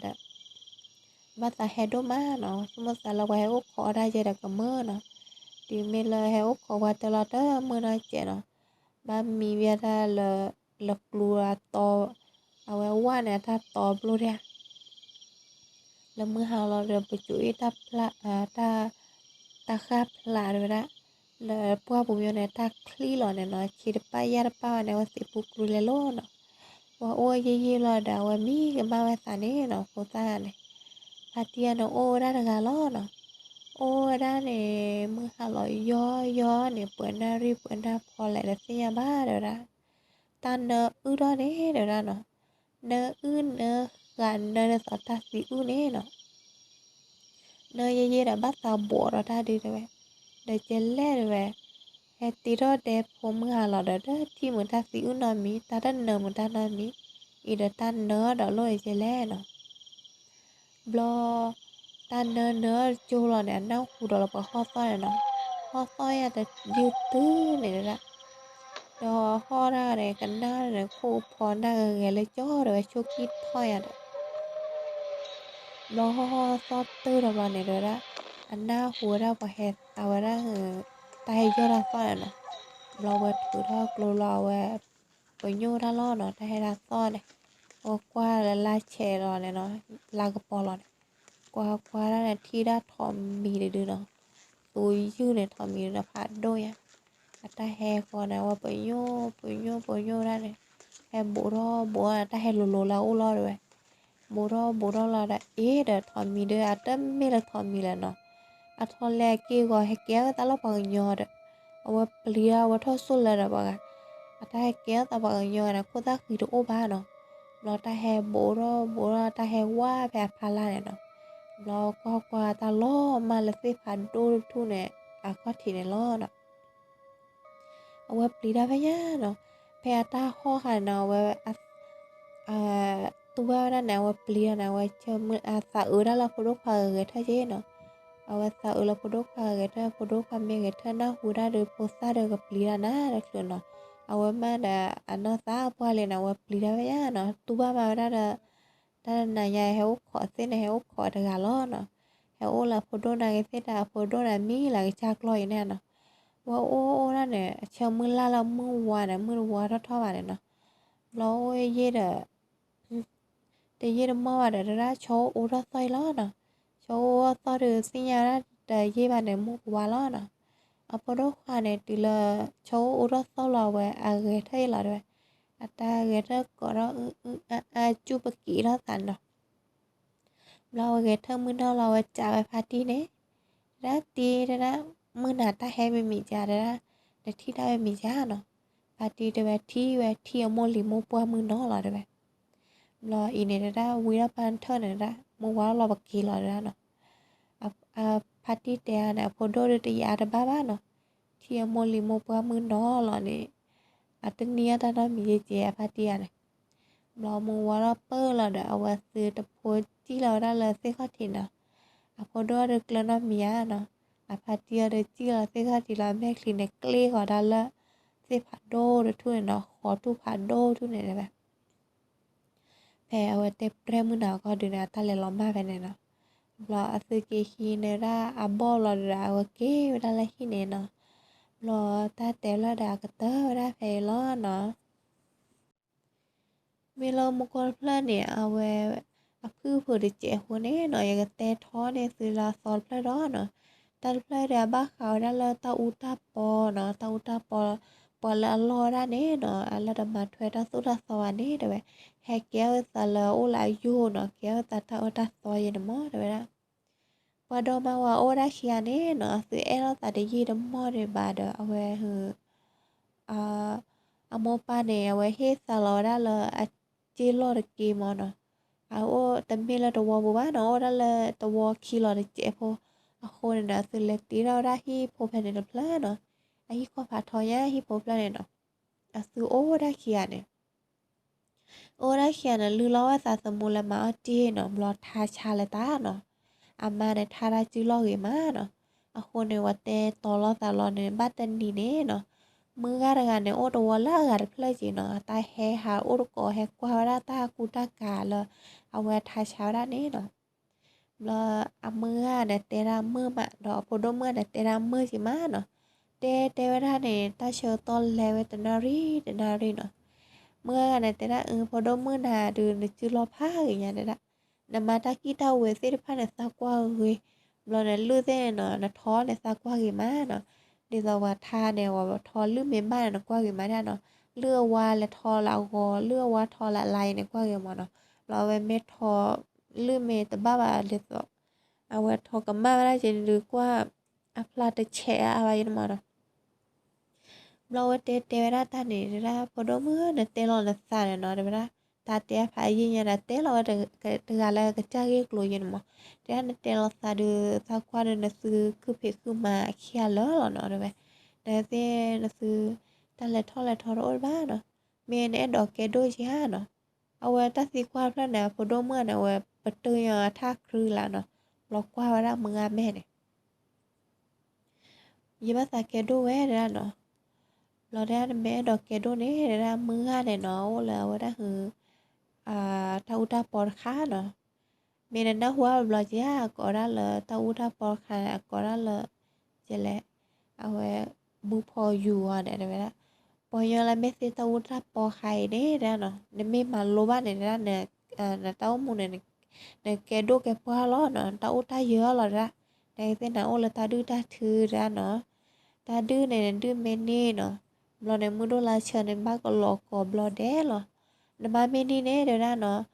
ဘၣ်သးဟဲဒိၣ်မးနီၤ, ဆိကမိၣ်သးလၢပှၤဟဲအိၣ်ခိးအီၣ်တၢ်ယဲဒီးကမၢနီၤ, တုၤမ့ၢ်လၢဟဲအိၣ်ခိးပှၤတၢ်လီၤတၢ်မုာ်နီၤကဲးနီၤ, ဘၣ်မံဝဲတၢ်လၢ လၢကျူအတီ, အဝဲဝၣ်န့ၣ်အတၢ်တီဘျိဒၣ် လၢမုၢ်ဟါလီၤဒီး ပစိၤအ့ၣ်တၢ်ဖျါ, တၢ်, တၢ်ဃၢ်ဖျါတဲဝဲဒၣ်, လၢပှၢ်ပူၤမ့ၢ်န့ၣ် တၢ်ချံလီၤန့ၣ်နီၤ, ဆံးတပၣ်ယၢ်တပၣ်ဝဲန့ၣ် အဝဲသ့ၣ်ပူၤကြူလဲၤလိၤနီၤ, ပှၤအိၣ်ယံာ်ယံာ်လီၤဒီး အဝဲမံကမၣ်ဝဲသးန့ၣ်နီၤ, ဖိသၣ်န့ၣ်, ဖါတံၢ်အန့ၣ်အိၣ်ဝဲဒၣ်တဂၤလီၤနီၤ, အိၣ် ဝဲဒၣ်န့ၣ် မုၢ်ဟါလီၤယီယီန့ၣ် ပှဲၤနၣ်ရံၣ်ပှဲၤနၣ်ဖီလဲၣ်တသ့ၣ်ညါဘၣ် တဲဝဲဒၣ်. တၢ်နၢအုၣ်ထီၣ်န့ၣ် တဲဝဲဒၣ်နီၤ, နၢအုၣ်နၢဃာ်နၢဒ်သိးတၢ်သံအုၣ်န့ၣ်နီၤ. နၢယဲယဲဒီးဘၣ်သးဘိးဒီးတၢ်ဒုးတဲဝဲ, ဒီးကဲလဲၣ်တဲဝဲ, ဟဲတ့ထီၣ်ဒဲဖိမုၢ်ဟါလီၤဒီး တထံၣ်မုာ်တၢ်သံအုၣ်နီတမံၤ, တၢ်တနၢမုာ်တၢ်နီတမံၤ, အံၤဒီးတၢ်နၢဒီးလိၣ်ကဲလဲၣ်နီၤ. ဘျီ တၢ်နၢနၢကၠိလီၤန့ၣ် အနၢ်ဟူဒီးလၢပှၤဟီၣ်သီၣ်န့ၣ်နီၤ, ဟီၣ်သီၣ်ယၤတယုၢ်တုၤန့ၣ်ဒၣ်, ဒီးဟီၣ်ဒၣ်န့ၣ် ကနၣ်န့ၣ် ခိၣ်ဖီနၢ်ဂဲၤဂဲၤလၢကၠီဒီးဝဲ ဆိးကံၢ်ထီၣ်ယၤဒီး ဘျီဟီၣ်ဟီၣ်သီၣ်တုၤဒီးဘျီန့ၣ် တဲဝဲဒၣ်, အနၢ်ဟူဝဲဒၣ်ပှၤဟဲ အဝဲဒၣ် တၢ်ဟဲယီၢ်တၢ်သီၣ်န့ၣ်နီၤ. ဘျီဝဲထုးထီၣ်ကျိလီၤအဝဲ ပညိၣ်တၢ်လီၢ်နီၤ, တၢ်ဟဲတၢ်သီၣ်န့ၣ်, အဝဲကွၢ်လၢလါဆဲးလီၤန့ၣ်နီၤ, လါကပီၤလီၤန့ၣ်, ကွၢ်ကွၢ်ဒၣ်န့ၣ် ထံၣ်ဒၣ်ထိးမံၤတဒုနီၤ, သူယုၢ်န့ၣ် ထိးမံၤဒုန့ၣ် ဖးဒိၣ်ညါ, အတၢ်ဟဲဃီန့ၣ် အဝဲပညိၣ် ပညိၣ် ပညိၣ်ဒၣ်န့ၣ်, ဟဲဘူးထီၣ်ဘူးထီၣ်န့ၣ် တၢ်ဟဲလိၤလိၤလၢအအိၣ်လီၤတဲဝဲ ဘူးထီၣ်ဘူးထီၣ်လီၤဒီး အ့ဒီးထိးမံၤဒီး အတမ့ၢ်လၢထိးမံၤလၢၤနီၤ, အထီၣ်လဲၢ်အက့ၢ်အဂီၤ ဟဲကဲထီၣ်သးလၢပှၤကညီဒီး အဝဲပျံၤဒၣ်အဝဲထီၣ်စိၣ်လၢၤဒီးပှၤဂၤ, အတၢ်ဟဲကဲထီၣ်သးပှၤကညီဂၤန့ၣ် ခိၣ်သၣ်ဃံတအိၣ်ဘၣ်နီၤ, ဘျီတၢ်ဟဲဘူးထီၣ်ဘူးထီၣ် တၢ်ဟဲဝါဖဲအဖီလာ်န့ၣ်နီၤ, ဘျီကွၢ်ကွၢ်တၢ်လီၤမၢ်လၢသ့ၣ်ဖးဒိၣ်တထူၣ်န့ၣ် အခီၣ်ထံးန့ၣ်လီၤနီၤ. အဝဲပျံၤတၢ်ဖဲညါနီၤ, ဖဲအတၢ်ဟီၣ်ဃာ်န့ၣ်နီၤ အဝဲ တူၢ်ဘၣ်ဝဲဒၣ်န့ၣ် အဝဲပျံၤတၢ်န့ၣ် အဝဲဆၢမုၢ် အသးအုးဒၣ်လၢဖိဒိၣ်ခွါဂဲၤထၢၣ်က့နီၤ, အဝဲသးအုးလၢဖိဒိၣ်ခွါဂဲၤထၢၣ် ဖိဒိၣ်ခွါမ့ၢ်ဂဲၤထၢၣ် နၢ်ဟူဒၣ်ဒီးဖိသၣ်ဒီးကပျံၤတၢ်နၤတချုးနီၤ, အဝဲမ့ၢ်ဒီး အနီၢ်သးပှၢ်လံန့ၣ် အဝဲပျံၤတၢ်ဖဲညါနီၤ, တူၢ်ဘၣ်မးဝဲဒၣ်ဒီး တၢ်တနၤညါဟဲအိၣ်ခိးသ့ၣ်န့ၣ် ဟဲအိၣ်ခိးတဂၤလီၤနီၤ, ဟဲအိၣ်လၢအဖိဒိၣ်နာ်က့သ့ၣ်ဒီး အဖိဒိၣ်န့ၣ်မံလၢကစၢ်ကျီၢ်အံၤန့ၣ်နီၤ, ဝဲအိၣ်အိၣ်ဒၣ်န့ၣ် အဆၢမုၢ်လၢ်လၢမုၢ်ဝါန့ၣ် မုၢ်တဝါထီၣ်ထီၣ်ဘၣ်န့ၣ်နီၤ, ဘျီအိၣ်ယံာ်ဒီး တယံာ်တမီၢ်ဘၣ်ဒီး တဲဒၣ်ဆီအိၣ်အိၣ်ထီၣ်သီၣ်အံၤလီၤနီၤ, ဆီအိၣ်အိၣ်ထီၣ်သီၣ်ဒီးသ့ၣ်ညါဝဲဒၣ်တယံာ်ဘၣ်န့ၣ် မုၢ်ကဝါလီၤနီၤ, အဖိဒိၣ်ခွါန့ၣ် တုၤလၢ ဆီအိၣ်အိၣ်ထီၣ်သီၣ်လီၤအဝဲအဂဲၤထၢၣ်အံၤလီၤတဲဝဲ, အတၢ်ဂဲၤထၢၣ်ကိးထီၣ်အအါအါ ကၠူၣ်ပကံးထီၣ်သးန့ၣ်နီၤ ဘျီအဝဲဂဲၤထၢၣ်မုၢ်နီၢ်လီၤ အဝဲစံးဝဲဖါတံၢ်န့ၣ်, တဲဒၣ်တံၢ်တဲဒၣ်, မုၢ်နၤတၢ်ဟဲမ့ၢ်မံၤကါတဲဒၣ်, နထံၣ်တၢ်ဝဲမံၤကါနီၤ, ဖါတံၢ်တဲဝဲထံၣ်ဝဲထံၣ်အမိၢ်လံၤမိၢ်ပှၢ်မုၢ်နီၢ်လီၤတဲဝဲ, ဘျီအံၤန့ၣ်တဲဒၣ်ဝံထီၣ်ပၢ်ထၢၣ်န့ၣ်ဒၣ် မုၢ်ဝါထီၣ်လီၤပက့ၤလီၤတဲဒၣ်နီၤ, ဖါတံၢ်တဲအါန့ၣ် အဖိဒိၣ်ဒီးတယာ်တဘၣ်ဘၣ်နီၤ, ထံၣ်အမိၢ်လံၤမိၢ်ပှၢ်မုၢ်နီၢ်လီၤန့ၣ်, အတနံၤအတၢ်နီတမံၤက့ၤ အဖါတံၢ်ဧါန့ၣ်, ဘျီမုၢ်ဝါထီၣ်ပၢၢ်လီၤဒီး အဝဲသုတဖိစံၣ်လီၤဝဲဒၣ်လၢသ့ၣ်ခီၣ်ထံးနီၤ, အဖိဒိၣ်အီၤဒီးကျၢၤနီတမံၤဧါနီၤ, အဖါတံၢ်အီၤဒီးစံၣ်လီၤသ့ၣ်ခီၣ်ထံးလီၤ အမဲာ်ချံန့ၣ် ကျ့ၢ်ဃီၤဒၣ်လၢ သ့ၣ်ဖးဒိၣ်တထူၣ်န့ၣ်နီၤ ဃီၤထူၣ်ဖးဒိၣ်ထူၣ်န့ၣ်တဲဝဲ ဖဲအဝဲတဲပြဲၢ်မုၢ်နၤခီဒုးန့ၣ် အတၢ်လဲၤလီၤမၢ်ဖဲန့ၣ်နီၤ, ဘျီအသုက့ၤဟံးန့ၢ်ဝဲဒၣ်အဘီၣ်လီၤဒီး အဝဲက့ၤဝဲဒၣ်လၢဟံၣ်န့ၣ်နီၤ, ဘျီတၢ်တဲလီၤဒီးအကတၢၢ်ဝဲဒၣ်ဖဲအံၤလီၤနီၤ မ့ၢ်လၢမူကီၢ်တဖျၢၣ်န့ၣ် အဝဲ အဖုၣ်ဖုၣ်တစဲးဖိန့ၣ်နီၤ ယကတဲထီၣ်န့ၢ်သုလၢအသီတဖျၢၣ်ဒီးနီၤ, တၢ်တဖျၢၣ်ဒီးအဘၣ်ဃးဝဲဒၣ်လၢတၢ်အူတၢ်ပီနီၤ, တၢ်အူတၢ်ပီ ပှၤလၢအလီၢ်ဝဲဒၣ်န့ၣ်နီၤ အလၢတမၤထွဲတၢ်သိၣ်တၢ်သီဘၣ်န့ၣ်တဲဝဲ, ဟဲကဲထီၣ်သးလၢအအိၣ်လၢအယိာ်နီၤ ကဲထီၣ်သးတၢ်အၢတၢ်သီယဲန့ၣ်မ့ၢ်တဲဝဲဒၣ် ပှၤဒီမါဝၤအိၣ်ဝဲဒၣ်ခံဂၤန့ၣ်နီၤ အသုအဲၣ်လိာ်သးတယံာ်တမီၢ်ဒံးဘၣ်ဒီး အဝဲ အမိၢ်ပၢ်န့ၣ် အဝဲဟ့ၣ်သါလီၤဝဲဒၣ်လၢအစ့လီၢ်တက့ၢ်မ့ၢ်နီၤ, အအိၣ်တမ့ၢ်လၢတဝီပူၤဘၣ်နီၤ အိၣ်ဝဲဒၣ်လၢတဝီခံလီၤတစဲးဖိ, အဃိန့ၣ်ဒီး အသုလဲၤတ့ထီၣ်ဝဲဒၣ်ဟံၣ်ဖိဖဲန့ၣ်တဖျၢၣ်နီၤ, အဟံၣ်ခီၣ်ဖးထီညါဟံၣ်ဖိဖျၢၣ်န့ၣ်နီၤ, အသုအိၣ်ဝဲဒၣ်ခံဂၤန့ၣ် အိၣ်ဝဲဒၣ်ခံဂၤန့ၣ် လုၢ်လီၤဝဲသးသမူလၢမၤအီၣ်တ့ၢ်နီၤ ဘျီထါဆါလၢၤတၢ်နီၤ, အမါန့ၣ်ထါတၢ်စုလီၢ်ဂ့ၤမးနီၤ, အဃိန့ၣ် ပှၤတဲတီၤလိာ်သးလီၤန့ၣ် ဘၣ်တနံၤန့ၣ်နီၤ, မုၢ်ဂၤတဂၤန့ၣ် အိၣ်တဝီလၢအဂၤတဖျၢၣ်က့ၤနီၤ အတၢ်ဟဲဟးအိၣ်တကိး ဟဲကွၢ်ဝဲဒၣ်တၢ်ကူတၢ်ကၤလၢ အဝဲထါဆါဝဲဒၣ်န့ၣ်နီၤ ဘျီအမုၢ်ဂၤန့ၣ်တဲဒၣ်မုၢ်မး ဒီးအဖိဒိၣ်မုၣ်ဂၤန့ၣ်တဲဒၣ်မုၢ်က့ၤမးနီၤ, တဲတဲဝဲဒၣ်န့ၣ် တၢ်ဆၢကတီၢ်လဲၤဝဲတနၣ်ရံၣ်တနၣ်ရံၣ်နီၤ, မုၢ်ဂၤန့ၣ်တဲဒၣ်အဖိဒိၣ်မုၣ်နၤဒုး နစုလီၢ်ဖးဂ့ၤညါတဲဒၣ်, နမၤတၢ်ကံၣ်တၢ်ဝဲသ့ၣ်တဖၣ်န့ၣ် သးကွၢ်ဂ့ၤ, ဘျီန့ၣ်လုၢ်သ့ၣ်န့ၣ်နီၤ နထီန့ၣ်သးကွၢ်ဂ့ၤမးနီၤ, ဒ်သိးပှၤထါန့ၣ် ပှၤထီလုၢ်မ့ၢ်ဘၣ်န့ၣ် နကွၢ်ဂ့ၤမးဒၣ်နီၤ, လုၢ်အဝါလဲၤထီလၢအဂီၤ လုၢ်အဝါထီလၢအလါအံၤန့ၣ် ကွၢ်ဂ့ၤမးနီၤ, ဘျီအဝဲမ့ၢ်ထီ လုၢ်မ့ၢ်တဘၣ်ဘၣ်ဒ်သိး အဝဲထီကမၣ်ဝဲဒၣ်က့ၤန့ၣ်ဒုးကွၢ် အဖျါတဆဲးအါဘၣ်ယဲန့ၣ်မးနီၤ. ဘျီဝဲတဲတဲဝဲဒၣ်တၢ်န့ၣ် တဲဒၣ် ဖိဒိၣ်မုၣ်ဧၢ နတဲလီၤနသးန့ၣ်နီၤ တဲဝဲဒၣ်, တၢ်တဲအဖးယံာ်ညါဒီး တဲလီၤဝဲတဂၤလၢကစၢ်ဂ့ၢ်ကျိၤယဲန့ၣ်မး, တဲဒၣ်နတဲလီၤသးဒီး သးကွၢ်ဒီးနသုခုဖံးခုမၤခံဂၤလၢာ်လီၤနီၤ တဲဝဲ, နသ့ၣ်နသု တၢ်လဲၤထီၣ်လဲၤထီတအိၣ်တဘၣ်နီၤ, မ့ၢ်နအဲၣ်ဒိးကဲဒိၣ်ဧါနီၤ. အဝဲတၢ်သံကွၢ်ဖျၢၣ်န့ၣ် ဖိဒိၣ်မုၣ်န့ၣ် အဝဲပတုာ်ညီအထၢၣ်ခရူလၢ်နီၤ, ဘျီကွၢ်ဝဲဒၣ်မုၢ်ဂၤမဲာ်န့ၣ် ယဘၣ်သးကဲဒိၣ်ဝဲတဲဒၣ်နီၤ. ဘျီတဲဒၣ်နမ့ၢ်အဲၣ်ဒိးကဲဒိၣ်န့ၣ် တဲဒၣ်မုၢ်ဂၤန့ၣ်နီၤ အိၣ်လၢအဝဲဒၣ်ဟု တၢ်အူတၢ်ပီတခါနီၤ. မ့ၢ်နနၢ်ဟူဘၣ်ဘျီက့ၤ အကိးဒၣ်လၢတၢ်အူတၢ်ပီတခါန့ၣ် အကိးဒၣ်လၢ ကလဲၣ်, အဝဲ ဘုဖီယူၤအီၤန့ၣ် တဲဝဲဒၣ်, ပှၤကညီလၢမ့ၢ်သ့တၢ်အူတၢ်ပီခါအံၤန့ၣ် တဲဒၣ်နီၤ နမ့ၢ်မၤလိဘၣ်န့ၣ် တဲဒၣ် နတၢ်အိၣ်မူန့ၣ် နကဲဒိၣ်ကဲပှၢ်လီၤနီၤ နတၢ်အိၣ်တၢ်ယၢၤလီၤတဲဒၣ်, နကသ့ၣ်နၤအိၣ်လၢတၢ်ဒုၣ်တၢ်ထုတဲဒၣ်နီၤ. တၢ်ဒုၣ်န့ၣ် နဒုၣ်မ့ၢ်န့ၢ်နီၤ, ဘျီန့ၣ် မုၢ်ဒိၣ်လါဆၢန့ၣ် ဘၣ်ကလီၤကိးဘျီဒဲးလီၤ. နမါမ့ၢ်န့ၢ်န့ၣ် တဲဝဲဒၣ်နီၤ,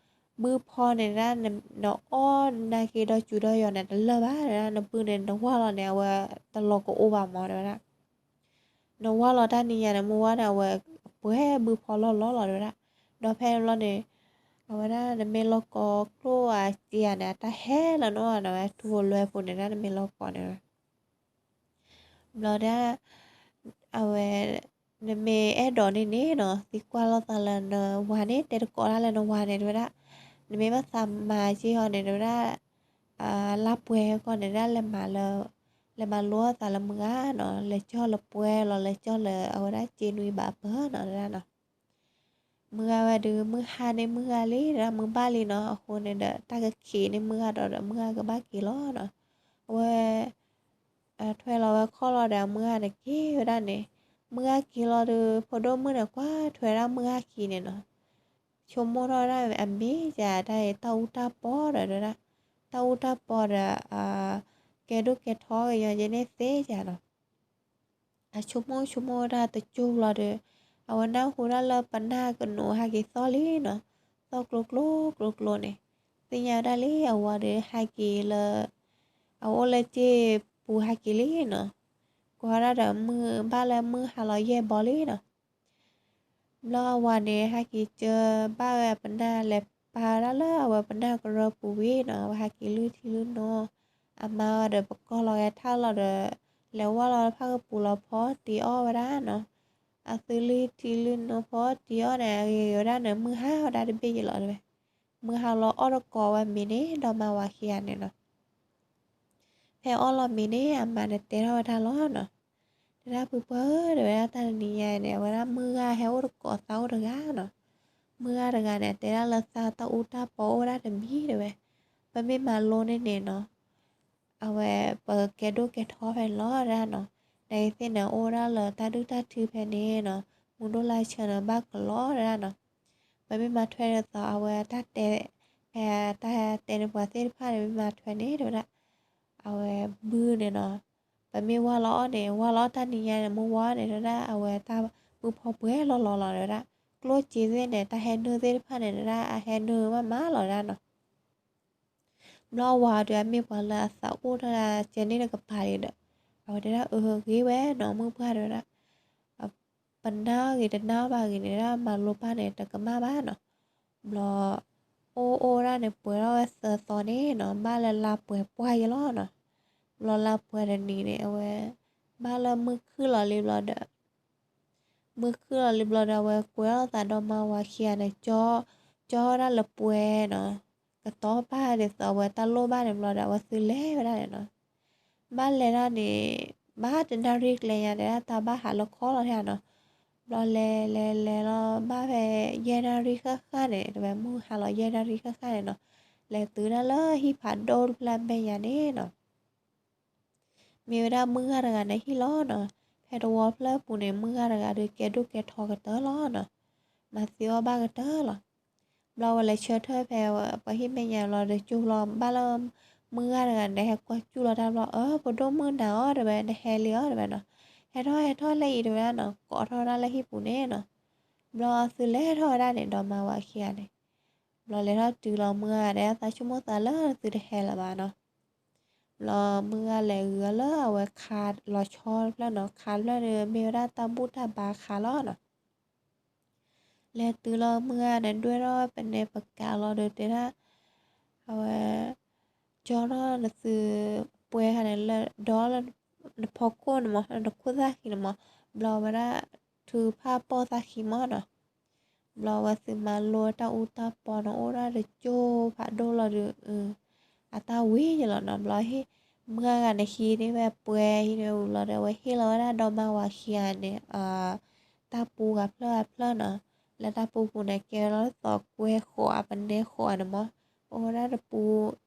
ဘုဖီန့ၣ်တဲဒၣ် နအီၣ်နက့ၤဒီးစူၤဒီးယီၤန့ၣ် တလၢာ်ဘၣ်တဲဒၣ်, နဘုန့ၣ် နဝၢ်လီၤန့ၣ် အဝဲတလီၤကအိၣ်ဘၣ်မးတဲဝဲဒၣ်. နဝၢ်လီၤတၢ်နံၤညါန့ၣ် မုၢ်ဝါန့ၣ် အဝဲပှဲၤဘုဖီလီၢ်လီၢ်လီၤတဲဝဲဒၣ်. ဒီးဖဲန့ၣ်ဘျီန့ၣ် အဝဲဒၣ်နမ့ၢ်လီၤကိးကျိၣ်အစ့ယၤန့ၣ် အတၢ်ဟဲလီၤနီၤ အဝဲထူဖိလွဲဖိန့ၣ်ဒၣ် နမ့ၢ်လီၤကိးန့ၣ် ဘျီဒၣ် အဝဲ နမ့ၢ်အဲၣ်ဒိးန့ၣ်န့ၣ်နီၤ သံကွၢ်လိာ်သးလၢနဝၤန့ၣ် တဲတကိးဒၣ်လၢနဝၤန့ၣ်တဲဝဲဒၣ်, နမ့ၢ်ဘၣ်သးမၤက့ၤအီၤန့ၣ်တဲဝဲဒၣ်, လါပှဲၤကီၢ်န့ၣ်ဒၣ် လဲၤမၤလိအသးလၢမုၢ်ဂၤနီၤ လဲၤကၠီၣ်လၢပှဲၤလီၤ လဲၤကၠီၣ်လၢပှဲၤလီၤလဲၤကၠီၣ်လၢအဝဲဒၣ်စ့နွံဘၣ်အပၢၤနီၤတဲဒၣ်နီၤ. မုၢ်ဂၤဝဲဒီး မုၢ်ဟါန့ၢ်မုၢ်ဂၤလံ တဲဒၣ်မုၢ်ဘၣ်လံနီၤ အဃိန့ၣ်ဒီး တၢ်ကခံးန့ၢ်မုၢ်ဂၤဒီး ဒီးမုၢ်ဂၤကဘၣ်က့ၤလီၤနီၤ. အဝဲ ထွဲလီၤဝဲခီၣ်လီၤဒီး မုၢ်ဂၤန့ၣ်က့ၤဝဲဒၣ်န့ၣ်, မုၢ်ဂၤက့ၤလီၤဒီး ဖိဒိၣ်မုၣ်န့ၣ် ကွၢ်ထွဲဒၣ်မုၢ်ဂၤခံန့ၣ်နီၤ, ဆိကမိၣ်ထီၣ်ဝဲဒၣ်အမ့ၢ်ယၤတၢ်အံၤ တၢ်အူတၢ်ပီဒီးတဲဝဲဒၣ်, တၢ်အူတၢ်ပီဒီး ကဲဒိၣ်ကဲထီကညီယဲန့ၣ်သ့ယၤနီၤ. အဆိကမိၣ်ဆိကမိၣ်ဝဲဒၣ်တကၠိဘျီဒီး အဝဲနၢ်ဟူဒၣ်လၢပနၢ်ကနိးဟဲက့ၤသီၣ်လံနီၤ, သီၣ်ကျိကျိကျိကျိန့ၣ်, သ့ၣ်ညါဝဲဒၣ်လံအဝၤဒီးဟဲက့ၤလၢ အအိၣ်လၢစ့ပူၤဟဲက့ၤလံနီၤ, ကွၢ်ဒၣ်ဒီးမုၢ်ဘၣ်လၢမုၢ်ဟါလီၤယဲၢ်ဘီလံနီၤ. ဘျီအဝၤန့ၣ် ဟဲက့ၤကၢဘၣ်ဝဲအပနၢ် လဲၤပာ်ဝဲဒၣ်လၢအဝဲပနၢ်ကရၢပူၤဝံၤနီၤ, အဝဲဟဲက့ၤလုၢ်ထံလုၢ်နိ, အမါဝဲဒီးပကီၢ်လီၤဂဲၤထၢၣ်လီၤဒီး လဲၤဝဲလီၤဖၣ်ကပူၤလီၤဖီတံၤအီၣ်ဝဲဒၣ်နီၤ, အသုလုၢ်ထံလုၢ်နိဖီတံၤအီၣ်န့ၣ် အဂ့ၤဝဲဒၣ်န့ၣ် မုၢ်ဟါဝဲဒၣ်တဘ့ၣ်ယံၤလီၤတဲဝဲ, မုၢ်ဟါလီၤအီၣ်တကိးဝဲမ့ၤန့ၣ် ဒီးမါဝၤခံဂၤန့ၣ်နီၤ ဖဲအီၣ်လီၤမ့ၤန့ၣ် အမါန့ၣ်တဲထီၣ်ဝဲဒၣ်လီၤနီၤ, တဲဒၣ်ဖုပှၢ်ဧၢ တဲဝဲဒၣ်တၢ်တနံၤညါအံၤန့ၣ် အဝဲဒၣ်မုၢ်ဂၤဟဲအိၣ်တကိးသးအိၣ်တဂၤနီၤ, မုၢ်ဂၤတဂၤန့ၣ် တဲဒၣ်လၢသးတၢ်အူတၢ်ပီအိၣ်ဝဲဒၣ်တမံၤတဲဝဲ, ပမ့ၢ်မၤလိန့ၢ်န့ၣ်နီၤ အဝဲပကဲဒိၣ်ကဲထီဖဲန့ၣ်လီၤတဲဒၣ်နီၤ, နသ့ၣ်န့ၣ်အိၣ်ဝဲဒၣ်လၢတၢ်ဒုၣ်တၢ်ထုဖဲန့ၣ်နီၤ, မုၢ်ဒိၣ်လါဆၢန့ၣ်ဘၣ်ကလီတဲဒၣ်နီၤ, ပမ့ၢ်မၤထွဲဒ်သိးအဝဲတၢ်တဲ ဖဲတၢ်တဲန့ၢ်ပှၤသ့ၣ်တဖၣ်န့ၣ် မ့ၢ်မၤထွဲန့ၣ်တဲဝဲဒၣ်, အဝဲဘုန့ၣ်နီၤ, ပမ့ၢ်ဝါလီၤအီၣ်န့ၣ် ဝါလီၤအီၣ်တၢ်နံၤညါန့ၣ် မုၢ်ဝါန့ၣ်တဲဝဲဒၣ် အဝဲတၢ်မုၢ်ဖီပှဲၤလီၤလီၤလီၤတဲဝဲဒၣ်, ကျိၣ်စ့သ့ၣ်န့ၣ် တၢ်ဟဲနုာ်သ့ၣ်တဖၣ်န့ၣ်တဲဝဲဒၣ် အဟဲနုာ်မးမးလီၤတဲဝဲဒၣ်နီၤ ဘျီအဝၤဒီးအမ့ၢ်ပှၤလၢအသးအိၣ်တၢ်ကဲန့ၣ်တကပၤလံဒီး, အဝဲတဲဒၣ်အဂ့ၤဝဲနီၤ မုၢ်ပှၢ်တဲဝဲဒၣ်, ပနၢ်ဂ့ၤတနၢ်ဘၣ်ဂ့ၤန့ၣ်ဒၣ် မၤလိပၢ်န့ၣ် တကမၣ်ဘၣ်နီၤ, ဘျီ အိၣ်အိၣ်ဒၣ်န့ၣ် ပှဲၤထီၣ်ဝဲသၢသီန့ၣ်နီၤ ဘၣ်လၢလါပှဲၤပှၢ်ယဲလီၤနီၤ, ဘျီလါပှဲၤတနံၤန့ၣ် အဝဲ ဘၣ်လၢမုၢ်ခုၣ်လီၤလံဘျီဒီး မုၢ်ခုၣ်လီၤလံဘျီဒီး အဝဲကွဲထီၣ်သးဒီးမါဝၤခံဂၤန့ၣ် ကၠီ ကၠီဝဲဒၣ်လၢပှဲၤနီၤ, ကတီၤပာ်ဒ်သိးအဝဲတၢ်လိၣ်ဘၣ်န့ၣ်ဘျီဒီး အဝဲသုလဲၤဝဲဒၣ်န့ၣ်နီၤ, ဘၣ်လဲၤဒၣ်န့ၣ် ဘၣ်တနၣ်ရံၣ်ကျဲညါန့ၣ်ဒၣ် တၢ်ဘၣ်ဟးလၢခီလီၤထံနီၤ, ဘျီလဲၤလဲၤလဲၤလီၤ ဘၣ်ဖဲယဲၢ်နၣ်ရံၣ်ဃၣ်ဃၣ်န့ၣ် တဲဝဲမုၢ်ဟါလီၤယဲၢ်နၣ်ရံၣ်ဃၣ်ဃၣ်န့ၣ်နီၤ, လဲၤတုၤဒၣ်လၢဟံၣ်ဖးဒိၣ်တဖျၢၣ်အမဲာ်ညါန့ၣ်နီၤ မ့ၢ်ဝဲဒၣ်မုၢ်ဂၤတဂၤန့ၣ်ဟံၣ်လီၤနီၤ, ဖဲတဝီဖျၢၣ်ပူၤန့ၣ် မုၢ်ဂၤတဂၤဒီးကဲဒိၣ်ကဲထီကတၢၢ်လီၤနီၤ, မၤသံအီၣ်ဘၣ်ကတၢၢ်လီၤ. ဘျီဝဲလဲၤဆၢထၢၣ်ဖဲပှၤဟံၣ်မဲာ်ညါဘျီဒီး ကၠိဘျီဘၣ်လၢ မုၢ်ဂၤတဂၤန့ၣ် ဟဲကွၢ်စူၣ်လီၤတၢ်ဘျီ အၢ ဖိဒိၣ်မုၣ်နၤအီၤ တဲဝဲ နဟဲလံအီၤ တဲဝဲနီၤ, ဟဲထီၣ်ဟဲထီၣ်လၢအံၤ တဲဝဲဒၣ်နီၤ, ကိးထီၣ်ဝဲဒၣ်လၢဟံၣ်ပူၤန့ၣ်နီၤ, ဘျီသုလဲၤထီၣ်ဝဲဒၣ်န့ၣ် ဒီးမါဝၤခံဂၤန့ၣ် ဘျီလဲၤထီၣ်တုၤလီၤမုၢ်ဂၤဒီး သးဆိကမိၣ်သးလၢသုတဟဲလၢၤဘၣ်နီၤ. ဘျီမုၢ်ဂၤလဲၤဂုၤအီၤလၢအဝဲခါလီၤဆီတဖျၢၣ်နီၤ, ခါတဖျၢၣ်ဒီး မ့ၢ်ဝဲဒၣ်တၢ်ဘူၣ်တၢ်ဘါခါလီၤနီၤ. လဲၤတုၤလီၤ မုၢ်ဂၤန့ၣ်ဒွဲၣ်ထီၣ်ဝဲပနဲပကးလီၤဒီး တဲဒၣ် အဝဲ ကၠီထီၣ်နသုပှဲၤခါန့ၣ်လၢဒီးလၢနဖီခိၣ်န့ၣ်မး, နခိၣ်သၣ်ခံန့ၣ်မး. ဘျီဝဲဒၣ် ထုကဖၣ်ပိာ်သၣ်ခံမးနီၤ. ဘျီဝဲသုမၤလိတၢ်အူတၢ်ပီန့ၣ် အိၣ်ဒၣ်တကၠိဖးဒိၣ်လီၤဒီး အတၢ်ဝံၤယလီၤနီၤ. ဘျီဟ့ၣ် မုၢ်ဂၤန့ၣ်ဟံးန့ၢ်ဝဲပှဲၤ ဟံးန့ၢ်ဝဲဝံၤလီၤဒီး အဝဲဟ့ၣ်လီၤဝဲဒၣ်ဒီမါဝၤခံဂၤန့ၣ် တၢ်ပူဂၤဖျၢၣ်ဂၤဖျၢၣ်နီၤ. လၢတၢ်ပူပူၤန့ၣ် ကဲဝဲလီၤသီကွဲဃိးအပနဲဃိးန့ၣ်မး, အိၣ်ဝဲဒၣ်တပူ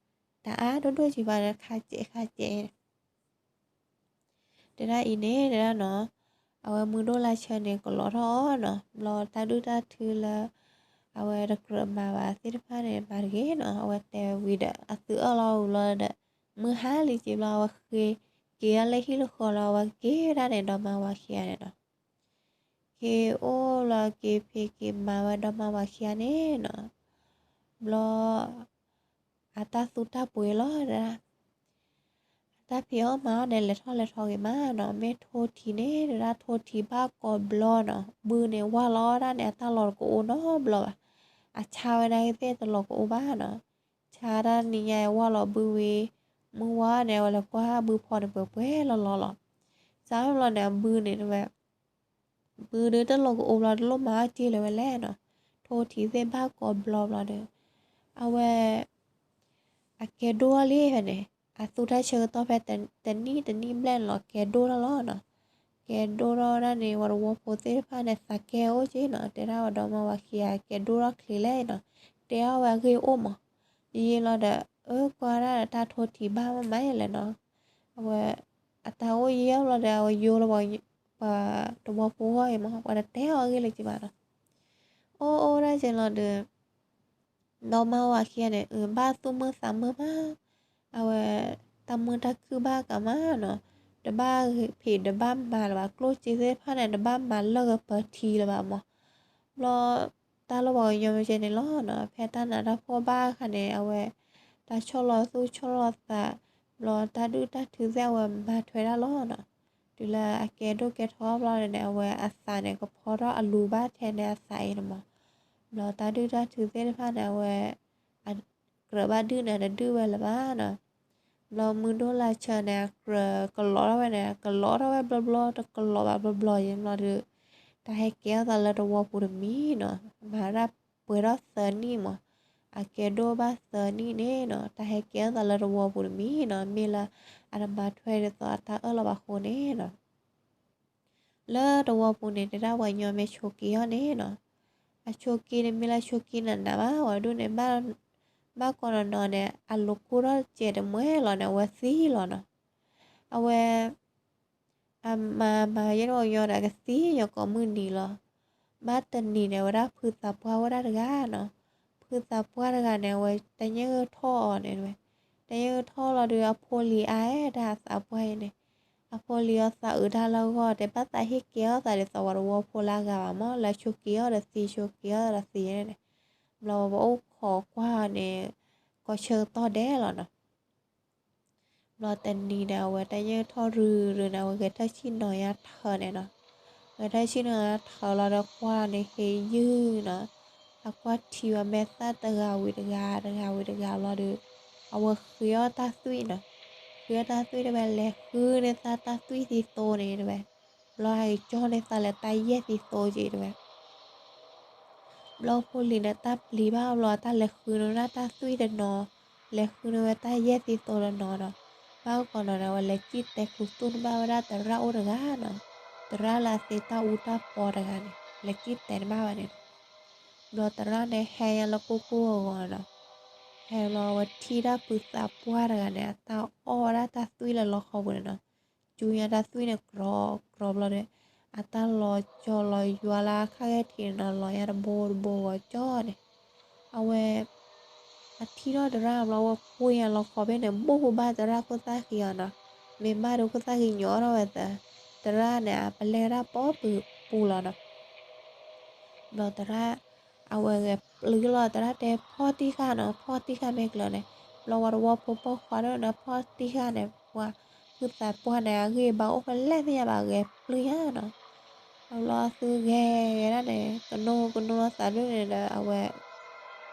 တအါဒိၣ်ဒိၣ်ကံဘၣ်န့ၣ် ခါစဲးခါစဲး တဲဒၣ်အံၤန့ၣ် တဲဒၣ်နီၤ, အဝဲမုၢ်ဒိၣ်လါဆၢန့ၣ် ကလီထီၣ်အီၤနီၤ. ဘျီတၢ်ဒုၣ်တၢ်ထုလၢ အဝဲတကြၢးမၤဘၣ်သ့ၣ်တဖၣ်န့ၣ် မၤတဂ့ၤနီၤ. အဝဲတဲဝံၤဒီး အသုအၢၣ်လီၤဝံၤလီၤဒီး မုၢ်ဟါလံက့ၤဘျီ အဝဲဃ့က့ၤအီၤလၢဟံၣ်လၢဃီလီၤ. အဝဲက့ၤဝဲဒၣ်န့ၣ် ဒီမါဝၤခံဂၤန့ၣ်နီၤ. က့ၤအိၣ်လီၤက့ၤဖံးက့ၤမၤဝဲဒီမါဝၤခံဂၤန့ၣ်နီၤ. ဘျီ အတၢ်သူတၢ်ပှ့ၤလီၤဒၣ် အတၢ်ဖံးအီၣ်မၤအီၣ်န့ၣ် လဲၤထီၣ်လဲၤထီက့ၤမးနီၤ. မ့ၢ်ထိထံန့ၣ် ဒၣ်ထိထံဘၣ်ကိးဘျီနီၤ. ဘုန့ၣ်ဝၢ်လီၤဒၣ်န့ၣ် အတၢ်လီၤတကအိၣ်နီတဘျီဘၣ်. အဆါဝဲဒၣ်ကသ့ၣ်တလီၤကအိၣ်ဘၣ်နီၤ. ဆါတၢ်နံၤညါဝၢ်လီၤဘုဝံၤ မုၢ်ဝါန့ၣ် အဝဲလဲၤကွၢ်ဘုဖီန့ၣ်ပှဲၤပှဲၤလီၤလီၤလီၤ. စးထီၣ်ဘျီန့ၣ် အဘုန့ၣ်ဝဲ ဘုဒုးတလီၤကအိၣ်ဘျီ တလိၣ်မၤအီၣ်က့ၤလၢၤဝဲလဲၣ်နီၤ. ထိထံသ့ၣ်ဘၣ်ကိးဘျီဘျီဒီး အဝဲ အကဲဒိၣ်ထီၣ်လံဖဲန့ၣ် အသူတၢ်ဆၢကတီၢ်ဖဲတနံၣ်တနံၣ်ဘျဲၣ်န့ၣ်လီၤ ကဲဒိၣ်ထီၣ်လီၤနီၤ. ကဲဒိၣ်ထီၣ်ဒၣ်န့ၣ် ဝဲတဝီဖိသ့ၣ်တဖၣ်န့ၣ် သးကဲအိၣ်က့ၤနီၤ. တဲဒၣ်ဝဲဒီမါဝၤခံဂၤ ကဲဒိၣ်ထီၣ်ချ့လဲၣ်နီၤ. တဲအီၣ်ဝဲအဂ့ၢ်အိၣ်မး. ယယလီၤဒီး အၢကွၢ်ဒၣ်တၢ်ထိထံဘၣ်မးမးယလဲၣ်နီၤ. အဝဲ အတၢ်အိၣ်ယဲၢ်ဘျီဒီး အဝဲယိလီၤ ပှၤတဝီဖိဂီၢ်အံၤမး ပှၤတတဲအီၤအဂ့ၢ်လၢၤက့ၤဘၣ်နီၤ. အိၣ်အိၣ်ဒၣ်က့ၤလီၤဒီး ဒီမါဝၤခံဂၤန့ၣ် ဘၣ်သူၣ်မုာ်သးမုာ်မး, အဝဲ တၢ်မုာ်တၢ်ခုၣ်ဘၣ်ကးမးနီၤ, တဘၣ်ဖံးတဘၣ်မၤလၢၤဘၣ်, ကျိၣ်စ့သ့ၣ်တဖၣ်န့ၣ် တဘၣ်မၤလၢၢ်ကပၢၤထံလၢၤဘၣ်မး. ဘျီ တၢ်လၢပှၤကညီမ့ၢ်ကဲန့ၣ်လီၤနီၤ, ဖဲတၢ်နးတၢ်ဖှီၣ်ဘၣ်အခါန့ၣ် အဝဲ တၢ်ဆီၣ်လီၤသူၣ်ဆီၣ်လီၤသး, ဘျီတၢ်ဒုၣ်တၢ်ထုသ့ၣ်အဝဲမၤထွဲဒၣ်လီၤနီၤ. တုၤလၢအကဲဒိၣ်ကဲထီဘျီန့ၣ် အဝဲအသးန့ၣ် ကဖီထီၣ်အလူၤဘၣ်ထဲန့ၣ်အသးအံၤန့ၣ်မး. ဘျီတၢ်ဒုၣ်တၢ်ထုသ့ၣ်တဖၣ်န့ၣ် အဝဲ အကြၢးဘၣ်ဒုၣ်န့ၣ် တဒုၣ်ဝဲလၢၤဘၣ်နီၤ. ဘျီမုၢ်ဒိၣ်လါဆၢန့ၣ် အကြၢးကလီထီၣ်ဝဲန့ၣ် ကလီထီၣ်ဝဲဘျီဘျီ တကလီဘၣ်ဘျီဘျီယံၤဘျီဒီး တၢ်ဟဲကဲထီၣ်သးလၢတဝီပူၤတမံၤနီၤ, မၤဒၣ်ပှဲၤထီၣ်သၢနံၣ်မး, အကဲဒိၣ်ဘၣ်သၢနံၣ်န့ၣ်နီၤ, တၢ်ဟဲကဲထီၣ်သးလၢတဝီပူၤတမံၤနီၤ, မ့ၢ်လၢအတမၤထွဲဒ်သိးအတၢ်အၢၣ်လီၤဘၣ်အဃိန့ၣ်နီၤ. လၢတဝီပူၤန့ၣ် တဲဒၣ်ပှၤကညီမ့ၢ်ဆိးက့အီၤန့ၣ်နီၤ, အဆိးက့န့ၣ် မ့ၢ်လၢဆိးက့နးနးဘၣ်, ပှၤဒိၣ်န့ၣ် ဘၣ်ကိးနီၤနီၤန့ၣ် အလိၤကိၢ်ထီၣ်စဲးတမှဲလီၤန့ၣ် အဝဲသံလီၤနီၤ. အဝဲ အမၤမၤယဲၢ်တဝီကညီဒီး ကသံယကိးမုၢ်နံၤလီၤ. ဘၣ်တနံၤန့ၣ် အဝဲဒၣ်ဖုသးပှၢ်ဝဲဒၣ်တဂၤနီၤ, ဖုသးပှၢ်တဂၤန့ၣ် အဝဲတၢ်ညၣ်ဂၢၢ်ထီၣ်အီၤန့ၣ်ဝဲ, တၢ်ညၣ်ဂၢၢ်ထီၣ်လီၤဒီး အဖိလံၤအါဒၣ်အသးပှၢ်အံၤန့ၣ်, အဖိလံၤအီၤသးအုးတၢ်လၢအဂီၢ် တဲဘၣ်သးဟ့ၣ်ကဲထီၣ်သးဒ်သိးပှၤတဝီဖိလၢအဂၤဘၣ်မး, လၢဆိးက့အီၤဒီးသံ ဆိးက့အီၤဒီးသံန့ၣ်, ဘျီပအိၣ်ခိးကွၢ်အီၤန့ၣ် ကိးဆၢကတီၢ်ဒဲးလီၤနီၤ. ဘျီတနံၤန့ၣ် အဝဲတၢ်ညၣ်ထီၣ်ရုရုန့ၣ် အဝဲဂဲၤထၢၣ်ဆံၣ်နီၤယါထၢန့ၣ်နီၤ, ဂဲၤထၢၣ်ဆံၣ်နီၤယါထၢလီၤဒီးကွၢ်န့ၣ်ဟ့ယုၢ်နီၤ, အကွၢ်ထံဝဲမဲာ်သၣ်တဂၤဝံၤတဂၤ တဂၤဝံၤတဂၤလီၤဒီး အဝဲဃ့အီၣ်တၢ်သွံၣ်နီၤ, ဃ့အီၣ်တၢ်သွံၣ်တဝဲ လဲၤဃုန့ၢ်သးတၢ်သွံၣ်သံသိန့ၣ်တဝဲ, ဘျီဟဲက့ၤကၠီန့ၢ်သးလၢတၢ်ယဲၢ်သံသိက့ၤတဝဲ ဘျီဖိလံၤန့ၣ် တၢ်ပျံၤဘၣ်ဘျီ တၢ်လဲၤဃုန့ၢ်ဝဲဒၣ်တၢ်သွံၣ်တနီၤ, လဲၤဃုန့ၢ်ဝဲတၢ်ယဲၢ်သံသိတနီၤနီၤ, ဘၣ်ကီးနီၤန့ၣ် အဝဲလဲၤစံၣ်တဲာ်ခူသူၣ်န့ၢ်ဘၣ်ဝဲဒၣ်သရၣ်အိၣ်တဂၤနီၤ, သရၣ်လၢအသ့တၢ်အူတၢ်ပီတဂၤန့ၣ် လဲၤစံၣ်တဲာ်န့ၢ်ဘၣ်ဝဲန့ၣ်နီၤ, ဘျီသရၣ်န့ၣ်ဟဲညါလၢကိၢ်ကိၢ်ဂီၤဂီၤနီၤ, ဟဲဘျီအဝဲထံၣ်ဒၣ်ဖုသးပှၢ်တဂၤန့ၣ် အတၢ်အီၣ်ဝဲဒၣ်တၢ်သွံၣ်လၢလီခီပူၤန့ၣ်နီၤ ကၠူညါတၢ်သွံၣ်န့ၣ် ကြီကြီဘျီဒီး အတၢ်လီၤကၠီလီၤယွၤလၢအခါဂဲၤထံးန့ၣ်နီၤ လီၤညါတဘိတဘိဂီၤကၠီန့ၣ်, အဝဲ အထံၣ်ထီၣ်သရၣ်ဘျီ အဝဲပှ့ၤညါလီၤခီဖဲန့ၣ် ဘိၣ်ဘိဘၣ်သရၣ်ခိၣ်သၣ်ဃံအီၤနီၤ, မ့ၢ်ဘၣ်ဒီးခိၣ်သၣ်ဃံညီထီၣ်ဝဲသ, သရၣ်န့ၣ် အပလဲၢ်ဝဲဒၣ်ပိာ်ပူၤလီၤနီၤ ဘျီသရၣ် အဝဲဂဲၤပျုၤလီၤ သရၣ်တဲဖီၣ်တံၢ်ဃာ်နီၤ ဖီၣ်တံၢ်ဃာ်မ့ၢ်ကျၢၤန့ၣ်, ဖ ဘျီဝၤတဝီဖိပိာ်ခွါဒိၣ်န့ၣ် ဖီၣ်တံၢ်ဃာ်န့ၣ် ပှၤဖုသးပှၢ်န့ၣ် အဂံၢ်အဘါအိၣ်ဖဲလဲၣ်သ့ၣ်ညါဘၣ် ဂဲၤပျုၢ်ညါနီၤ. ဘျီသုဂဲၤဂဲၤဒၣ်န့ၣ် ကနိကနိသးဒိၣ်န့ၣ်ဒီး အဝဲ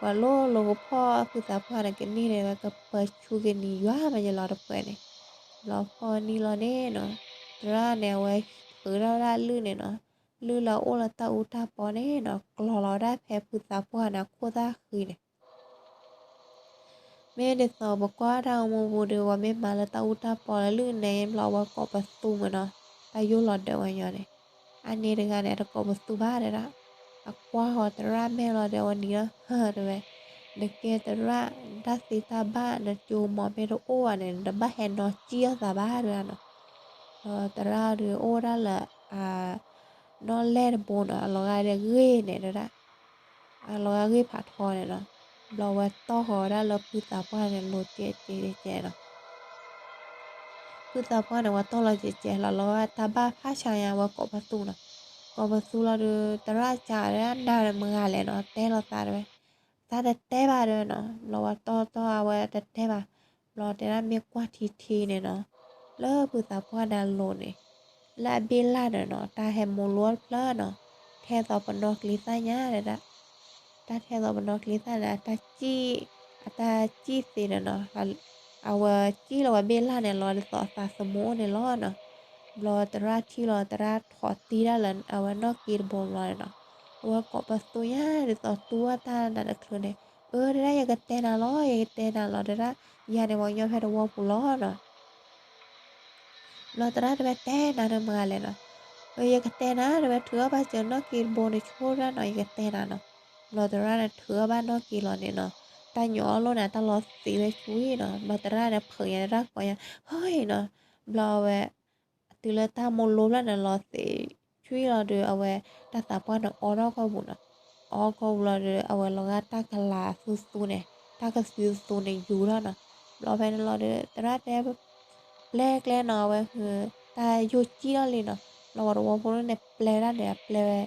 ပှၤလိၤလိၤကဖီၣ်ဖုသးပှၢ်န့ၣ် ကနံၣ်န့ၣ် ကပၢၤဆူကနံၤယွၤမးယလီၤတပှဲၤန့ၣ်. ဘျီဖီၣ်နံၣ်လီၤန့ၣ်နီၤ သရၣ်န့ၣ် အဝဲထုးထီၣ်ဝဲဒၣ်လုၢ်န့ၣ်နီၤ, လုၢ်လၢအအိၣ်လၢတၢ်အူတၢ်ပီန့ၣ်နီၤ ကျီၤလီၤဝဲဒၣ်ဖဲဖုသးပှၢ်န့ၣ် အခိၣ်သၣ်ဃံန့ၣ် မ့ၢ်ဒ်သိးပကွၢ်တၢ်ဂီၤမူပူၤဒီး ပှၤမ့ၢ်မၤလၢတၢ်အူတၢ်ပီလၢလုၢ်န့ၣ် ဘျီဝဲကိးပသူမးနီၤ, တၢ်ယိၣ်လီၤဒၢးဝဲညီန့ၣ်, အါန့ၢ်တဂၤန့ၣ် အတကိးပသူဘၣ်ဒၣ်, အကွၢ်ဃီၤသရၣ်မဲာ်လီၤဒီး အဝဲနံၤလီၤဟၢတဝဲ, နကဲသရၣ် တၢ်သ့တၢ်ဘၣ် နကၠိမီၤမ့ၢ်တအိၣ်ဘၣ်န့ၣ် နတဘၣ်ဟဲနီၤစံၣ်အီၣ်သးဘၣ်တဝဲနီၤ. ဒီးသရၣ်ဒီးအိၣ်ဝဲဒၣ်လၢ နီၣ်လဲၢ်တဘိနီၤ အလီၤဂာ်ဒ်ဂ့ၢ်န့ၣ်ဒၣ် အလီၤဂာ်ဂ့ၢ်ဖးထီန့ၣ်နီၤ, ဘျီဝဲတီၢ်ဃီၤဝဲဒၣ်လၢဖုသးပှၢ်န့ၣ်လိၤကဲးကဲးကဲးနီၤ, ဖုသးပှၢ်န့ၣ် ဝဲတီၢ်လီၤကဲးကဲးလီၤ လီၤဂာ်တၢ်ဘၣ်ဖးဆါညါ ဝဲကိးပသူနီၤ, ကိးပသူလီၤဒီး သရၣ်ကးဒၣ်နၤဒီးမဂၤလဲၣ်နီၤ တဲလိာ်သးတဝဲ, သးတတဲဘၣ်တဝဲနီၤ, ဘျီဝဲတီၢ်တီၢ်အဝဲတတဲဘၣ်, ဘျီတဲဒၣ်မ့ၢ်ကွၢ်ထံထံန့ၣ်နီၤ, လၢဖုသးပှၢ်န့ၣ်အလိၤန့ၣ် လၢအဘ့ၣ်လၢ်န့ၣ်နီၤ တၢ်ဟဲမိၤလိတဖျၢၣ်နီၤ, ထဲသိးပနီၢ်ကျ့သၣ်ညါဒၣ်, တၢ်ထဲသိးပနီၢ်ကျ့သၣ်န့ၣ် အတၢ်စံၣ်, အတၢ်စံၣ်သ့န့ၣ်နီၤ, အဝဲစံၣ်လီၤဝဲဘ့ၣ်လၢ်န့ၣ်လီၤ ဒ်သိးအသးသမူအိၣ်န့ၣ်လီၤနီၤ, ဘျီသရၣ်ထံၣ်လီၤ သရၣ်ထိးတံၢ်ဒၣ်လၢအဝဲနီၣ်က့တဘိဘျီန့ၣ်နီၤ, အဝဲကိးပသူညါဒ်သိးတူၢ်ဘၣ်တၢ်နးတချုးန့ၣ်, အၢ တဲဒၣ် ယကတဲနၤလီၤ ယကတဲနၤလီၤ တဲဒၣ်, ယၤန့ၣ်ပှၤကညီဖဲတဝီပူၤလီၤနီၤ ဘျီသရၣ်တဲဝဲ တဲနၤဒီးမၤလဲၣ်နီၤ, ယကတဲနၤ တဲဝဲ ထုးအီၣ်ဘၣ်စၢၤနီၣ်က့တဘိန့ၣ်ဆိဒၣ်နီၤ ယကတဲနၤနီၤ, ဘျီသရၣ်န့ၣ်ထုးအီၣ်ဘၣ်နီၣ်က့လီၤန့ၣ်နီၤ, တၢ်ညိးအီၣ်လိၣ်န့ၣ် တၢ်လီၤသံးဝဲဆူအံၤနီၤ, ဘျီသရၣ်န့ၣ်ဖုးညါတၢ်ကိးညါ, ဟီအံၤနီၤ, ဘျီအဝဲ တုၤလၢတၢ်မိၤလိဖျၢၣ်န့ၣ်လီၤသံးဆူအံၤလီၤဒီး အဝဲ တၢ်သးပှၢ်န့ၣ်အီထီၣ်ကီၢ်ပူၤနီၤ, အီကီၢ်ပူၤလီၤဒီး အဝဲလီၤဂာ်တၢ်ကလၤသူသူန့ၣ်, တၢ်ကသူသူန့ၣ်ယူၤထီၣ်နီၤ, ဘျီဖဲန့ၣ်လီၤဒီး သရၣ်တဲ ပျဲကျဲနီၤ အဝဲ တၢ်ယိၣ်ကံၣ်ထီၣ်လံနီၤ, ဘျီဝဲတဝီဖိန့ၣ်ပျဲဒၣ်န့ၣ် အပျဲဝဲ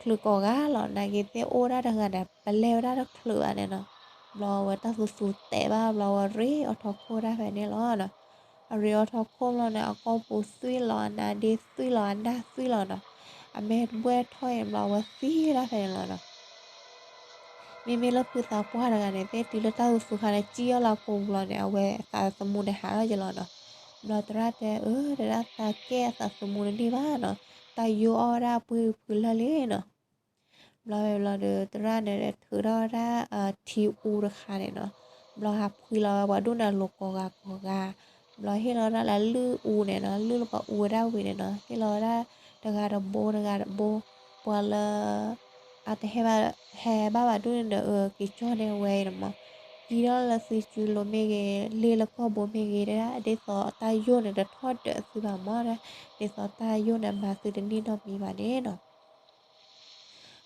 ချုးကိးဂၤလီၤ နာ်က့သ့ၣ်အိၣ်ဒၣ်တဂၤန့ၣ် ပလဲဝဲဒၣ်တချုးဘၣ်န့ၣ်နီၤ, ဘျီဝဲတၢ်သူသူတဲာ်ဘၣ် ဘျီဝဲရ့အီထီၣ်ခိၣ်ဒၣ်ဖဲန့ၣ်လီၤနီၤ, အရ့အီထီၣ်ခိၣ်ဘျီန့ၣ် အကီၢ်ပူၤသွံၣ်လီၤ အနါဒ့သွံၣ်လီၤ အနၢ်သွံၣ်လီၤနီၤ, အမဲာ်တဘှဲၣ်ထီၣ်အံၤ ဘျီဝဲသံဒၣ်ဖဲန့ၣ်လီၤနီၤ မ့မ့ၢ်လၢဖုသးပှၢ်တဂၤန့ၣ် သ့ၣ်တုၤလၢတၢ်သူသူခါန့ၣ် စံၣ်အီၣ်လၢအကိာ်ပူၤလီၤန့ၣ် အဝဲအသးသမူန့ၣ်ဟးထီၣ်က့ၤလီၤနီၤ, ဘျီသရၣ်တဲ အၢ တဲဒၣ်သးကဲအသးသမူတန့ၢ်ဘၣ်နီၤ, တၢ်ယိၣ်အီၣ်ဝဲဒၣ်အပှ့ၤဖုလၢာ်လံနီၤ ဘျီဝဲဘျီဒီး သရၣ်န့ၣ်ထုးထီၣ်ဝဲဒၣ် ထံအူတခါန့ၣ်နီၤ, ဘျီဟးဖှံလီၤဝဲပှၤဒိၣ်န့ၣ်အလိၤကိးဂၤကိးဂၤ, ဘျီဟ့ၣ်လီၤဝဲဒၣ်လၢလုၢ်အူန့ၣ်နီၤ, လုၢ်လၢပှၤအူဝဲဒၣ်ဝံၤန့ၣ်နီၤ, ဟ့ၣ်လီၤဝဲဒၣ်တဂၤတဘိတဂၤတဘိ, ပှၤလၢ အတဟဲဘၣ် ဟဲဘၣ်ဘၣ်ဒိၣ်န့ၣ်ဒီး အက့ၤကၠီၣ်န့ၢ်ဝဲအံၤန့ၣ်မး, ကံထီၣ်လၢသုစုလိၤမ့ၢ်ဂ့ၤ, လ့ၣ်လၢကီၢ်ဘိမ့ၢ်ဂ့ၤ တဲဒၣ် ဒ်သိးတၢ်ယိၣ်န့ၣ်တထီၣ်ဒၢးသုဘၣ်မး, ဒ်သိးတၢ်ယိၣ်န့ၣ်မၤသုတန့ၢ်နီတမံၤဘၣ်န့ၣ်နီၤ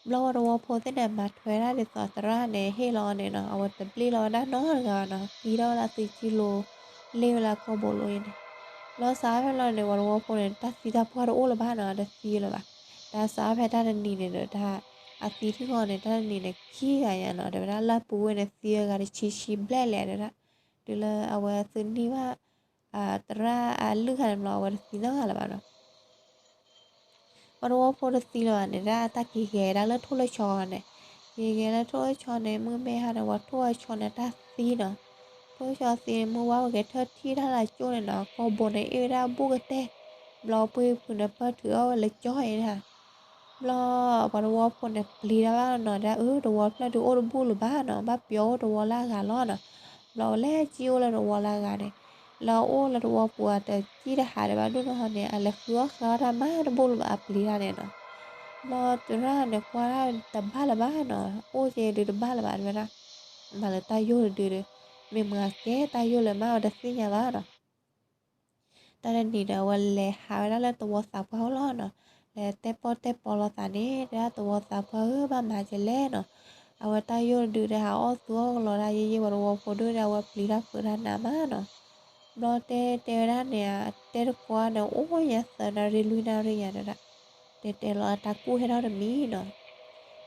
ဘျီဝဲတဝီဖိသ့ၣ်န့ၣ် မၤထွဲဒၣ်ဒ်သိးသရၣ်န့ၣ် ဟ့ၣ်လီၤန့ၣ်နီၤ, အဝဲတဘျ့ၣ်လီၤဝဲဒၣ်နီတဂၤဘၣ်နီၤ, ကံထီၣ်ဝဲဒၣ်သုစုလိၤ, လ့ၣ်ဝဲလၢကီၢ်ဘိလိၤအံၤန့ၣ်, ဘျီစးဖဲလီၤန့ၣ် ဝဲတဝီဖိန့ၣ် တၢ်သံတၢ်ပှၢ်တအိၣ်လၢၤဘၣ်နီၤ, တသံလၢၤဘၣ်, တၢ်စးဖဲတၢ်တနံၤန့ၣ်ဒီး တၢ် အသံထံၣ်ဃီန့ၣ် တၢ်တနံၤန့ၣ် ခံဂၤညါနီၤ, တဲဝဲဒၣ်လၢပူၤဝဲန့ၣ် သံအဂၤတဆံဆံဘျဲၣ်လဲၣ်တဲဒၣ်, တုၤလၢအဝဲသုန့ၢ်ဘၣ် သရၣ်အလုၢ်ခါန့ၣ်ဘျီ အဝဲတသံနီတဂၤလၢၤဘၣ်နီၤ ပှၤတဝီဖိတသံလၢၤဘၣ်န့ၣ် ဒၣ်တၢ်က့ၤဂဲၤဒၣ်လၢထိၣ်လၢဆီန့ၣ်, က့ၤဂဲၤလၢထိၣ်လၢဆီန့ၣ် မုၢ်မ့ၢ်ဟါန့ၣ် ပှၤထိၣ်အဆီန့ၣ်တၢ်သံနီၤ, ထိၣ်ဆီသံန့ၣ် မုၢ်ဝါဝဲက့ၤထၢၣ်ထံၣ်တၢ်လၢကၠိန့ၣ်နီၤ, ကီၢ်ဘိန့ၣ်အ့ၣ်ဝဲဒၣ်ဘူးကတဲာ်, ဘျီပှ့ၤဖုးန့ၣ်ပၢၢ်ထုးအီၣ်ဝဲလၢကၠီအံၤတၢ် ဘျီပှၤတဝီဖိန့ၣ်ပျံၤတၢ်ဘၣ်နီၤ, ဒၣ်အၢ တဝီဖျၢၣ်ဒုးအိၣ်တဘူၣ်လၢၤဘၣ်နီၤ, ဘၣ်ပျီအိၣ်တဝီလၢအဂၤလီၤနီၤ, ဘျီဝဲလဲၤကံၣ်အိၣ်လၢတဝီလၢအဂၤန့ၣ်, လၢအအိၣ်လၢတဝီပူၤအတကံၣ်တဟးဒံးဘၣ်ဒိၣ်နီၢ်ဟီန့ၣ် အလဲၤဃုအီၣ်ဃုအီတၢ်မးတဘူၣ်လၢၤဘၣ် အပျံၤတၢ်န့ၣ်နီၤ, ဘျီသရၣ်န့ၣ်ကွၢ်ဒၣ်တဘၣ်လၢၤဘၣ်နီၤ, အိၣ်က့ၤဒုးတဘၣ်လၢၤဘၣ်တဲဝဲဒၣ်, မၤလၢတၢ်ယိၣ်တဒုဒီး, မ့ၢ်မၤကဲတၢ်ယိၣ်လၢၤမး အဝဲတသ့ၣ်ညါဘၣ်နီၤ တၢ်တနံၤဒီး အဝဲလဲၤဟးဝဲဒၣ်လၢသဝီသးပှၢ်အိၣ်လီၤနီၤ, လဲၤတဲပီၣ်တဲပီလီၤသးန့ၣ် တဲဒၣ်သဝီသးပှၢ်ဧၢ ဘၣ်မၤကလဲၣ်နီၤ, အဝဲတၢ်ယိၣ်တဒုဒီး ဟးအီၣ်သူအီၣ်ကလီၤဒၣ်ယဲယဲ ပှၤတဝီဖိဒုဒီး အဝဲပျံၤတၢ်ဖုးတၢ်နးမးနီၤ, ဘျီတဲတဲဝဲဒၣ်န့ၣ် တဲတကွၢ်န့ၣ် အိၣ်ညါသၢနၣ်ရံၣ်လွံၢ်နၣ်ရံၣ်ယါတဲဒၣ်, တဲတဲလီၤတၢ်ကူၣ်ဟဲထီၣ်တမံၤနီၤ,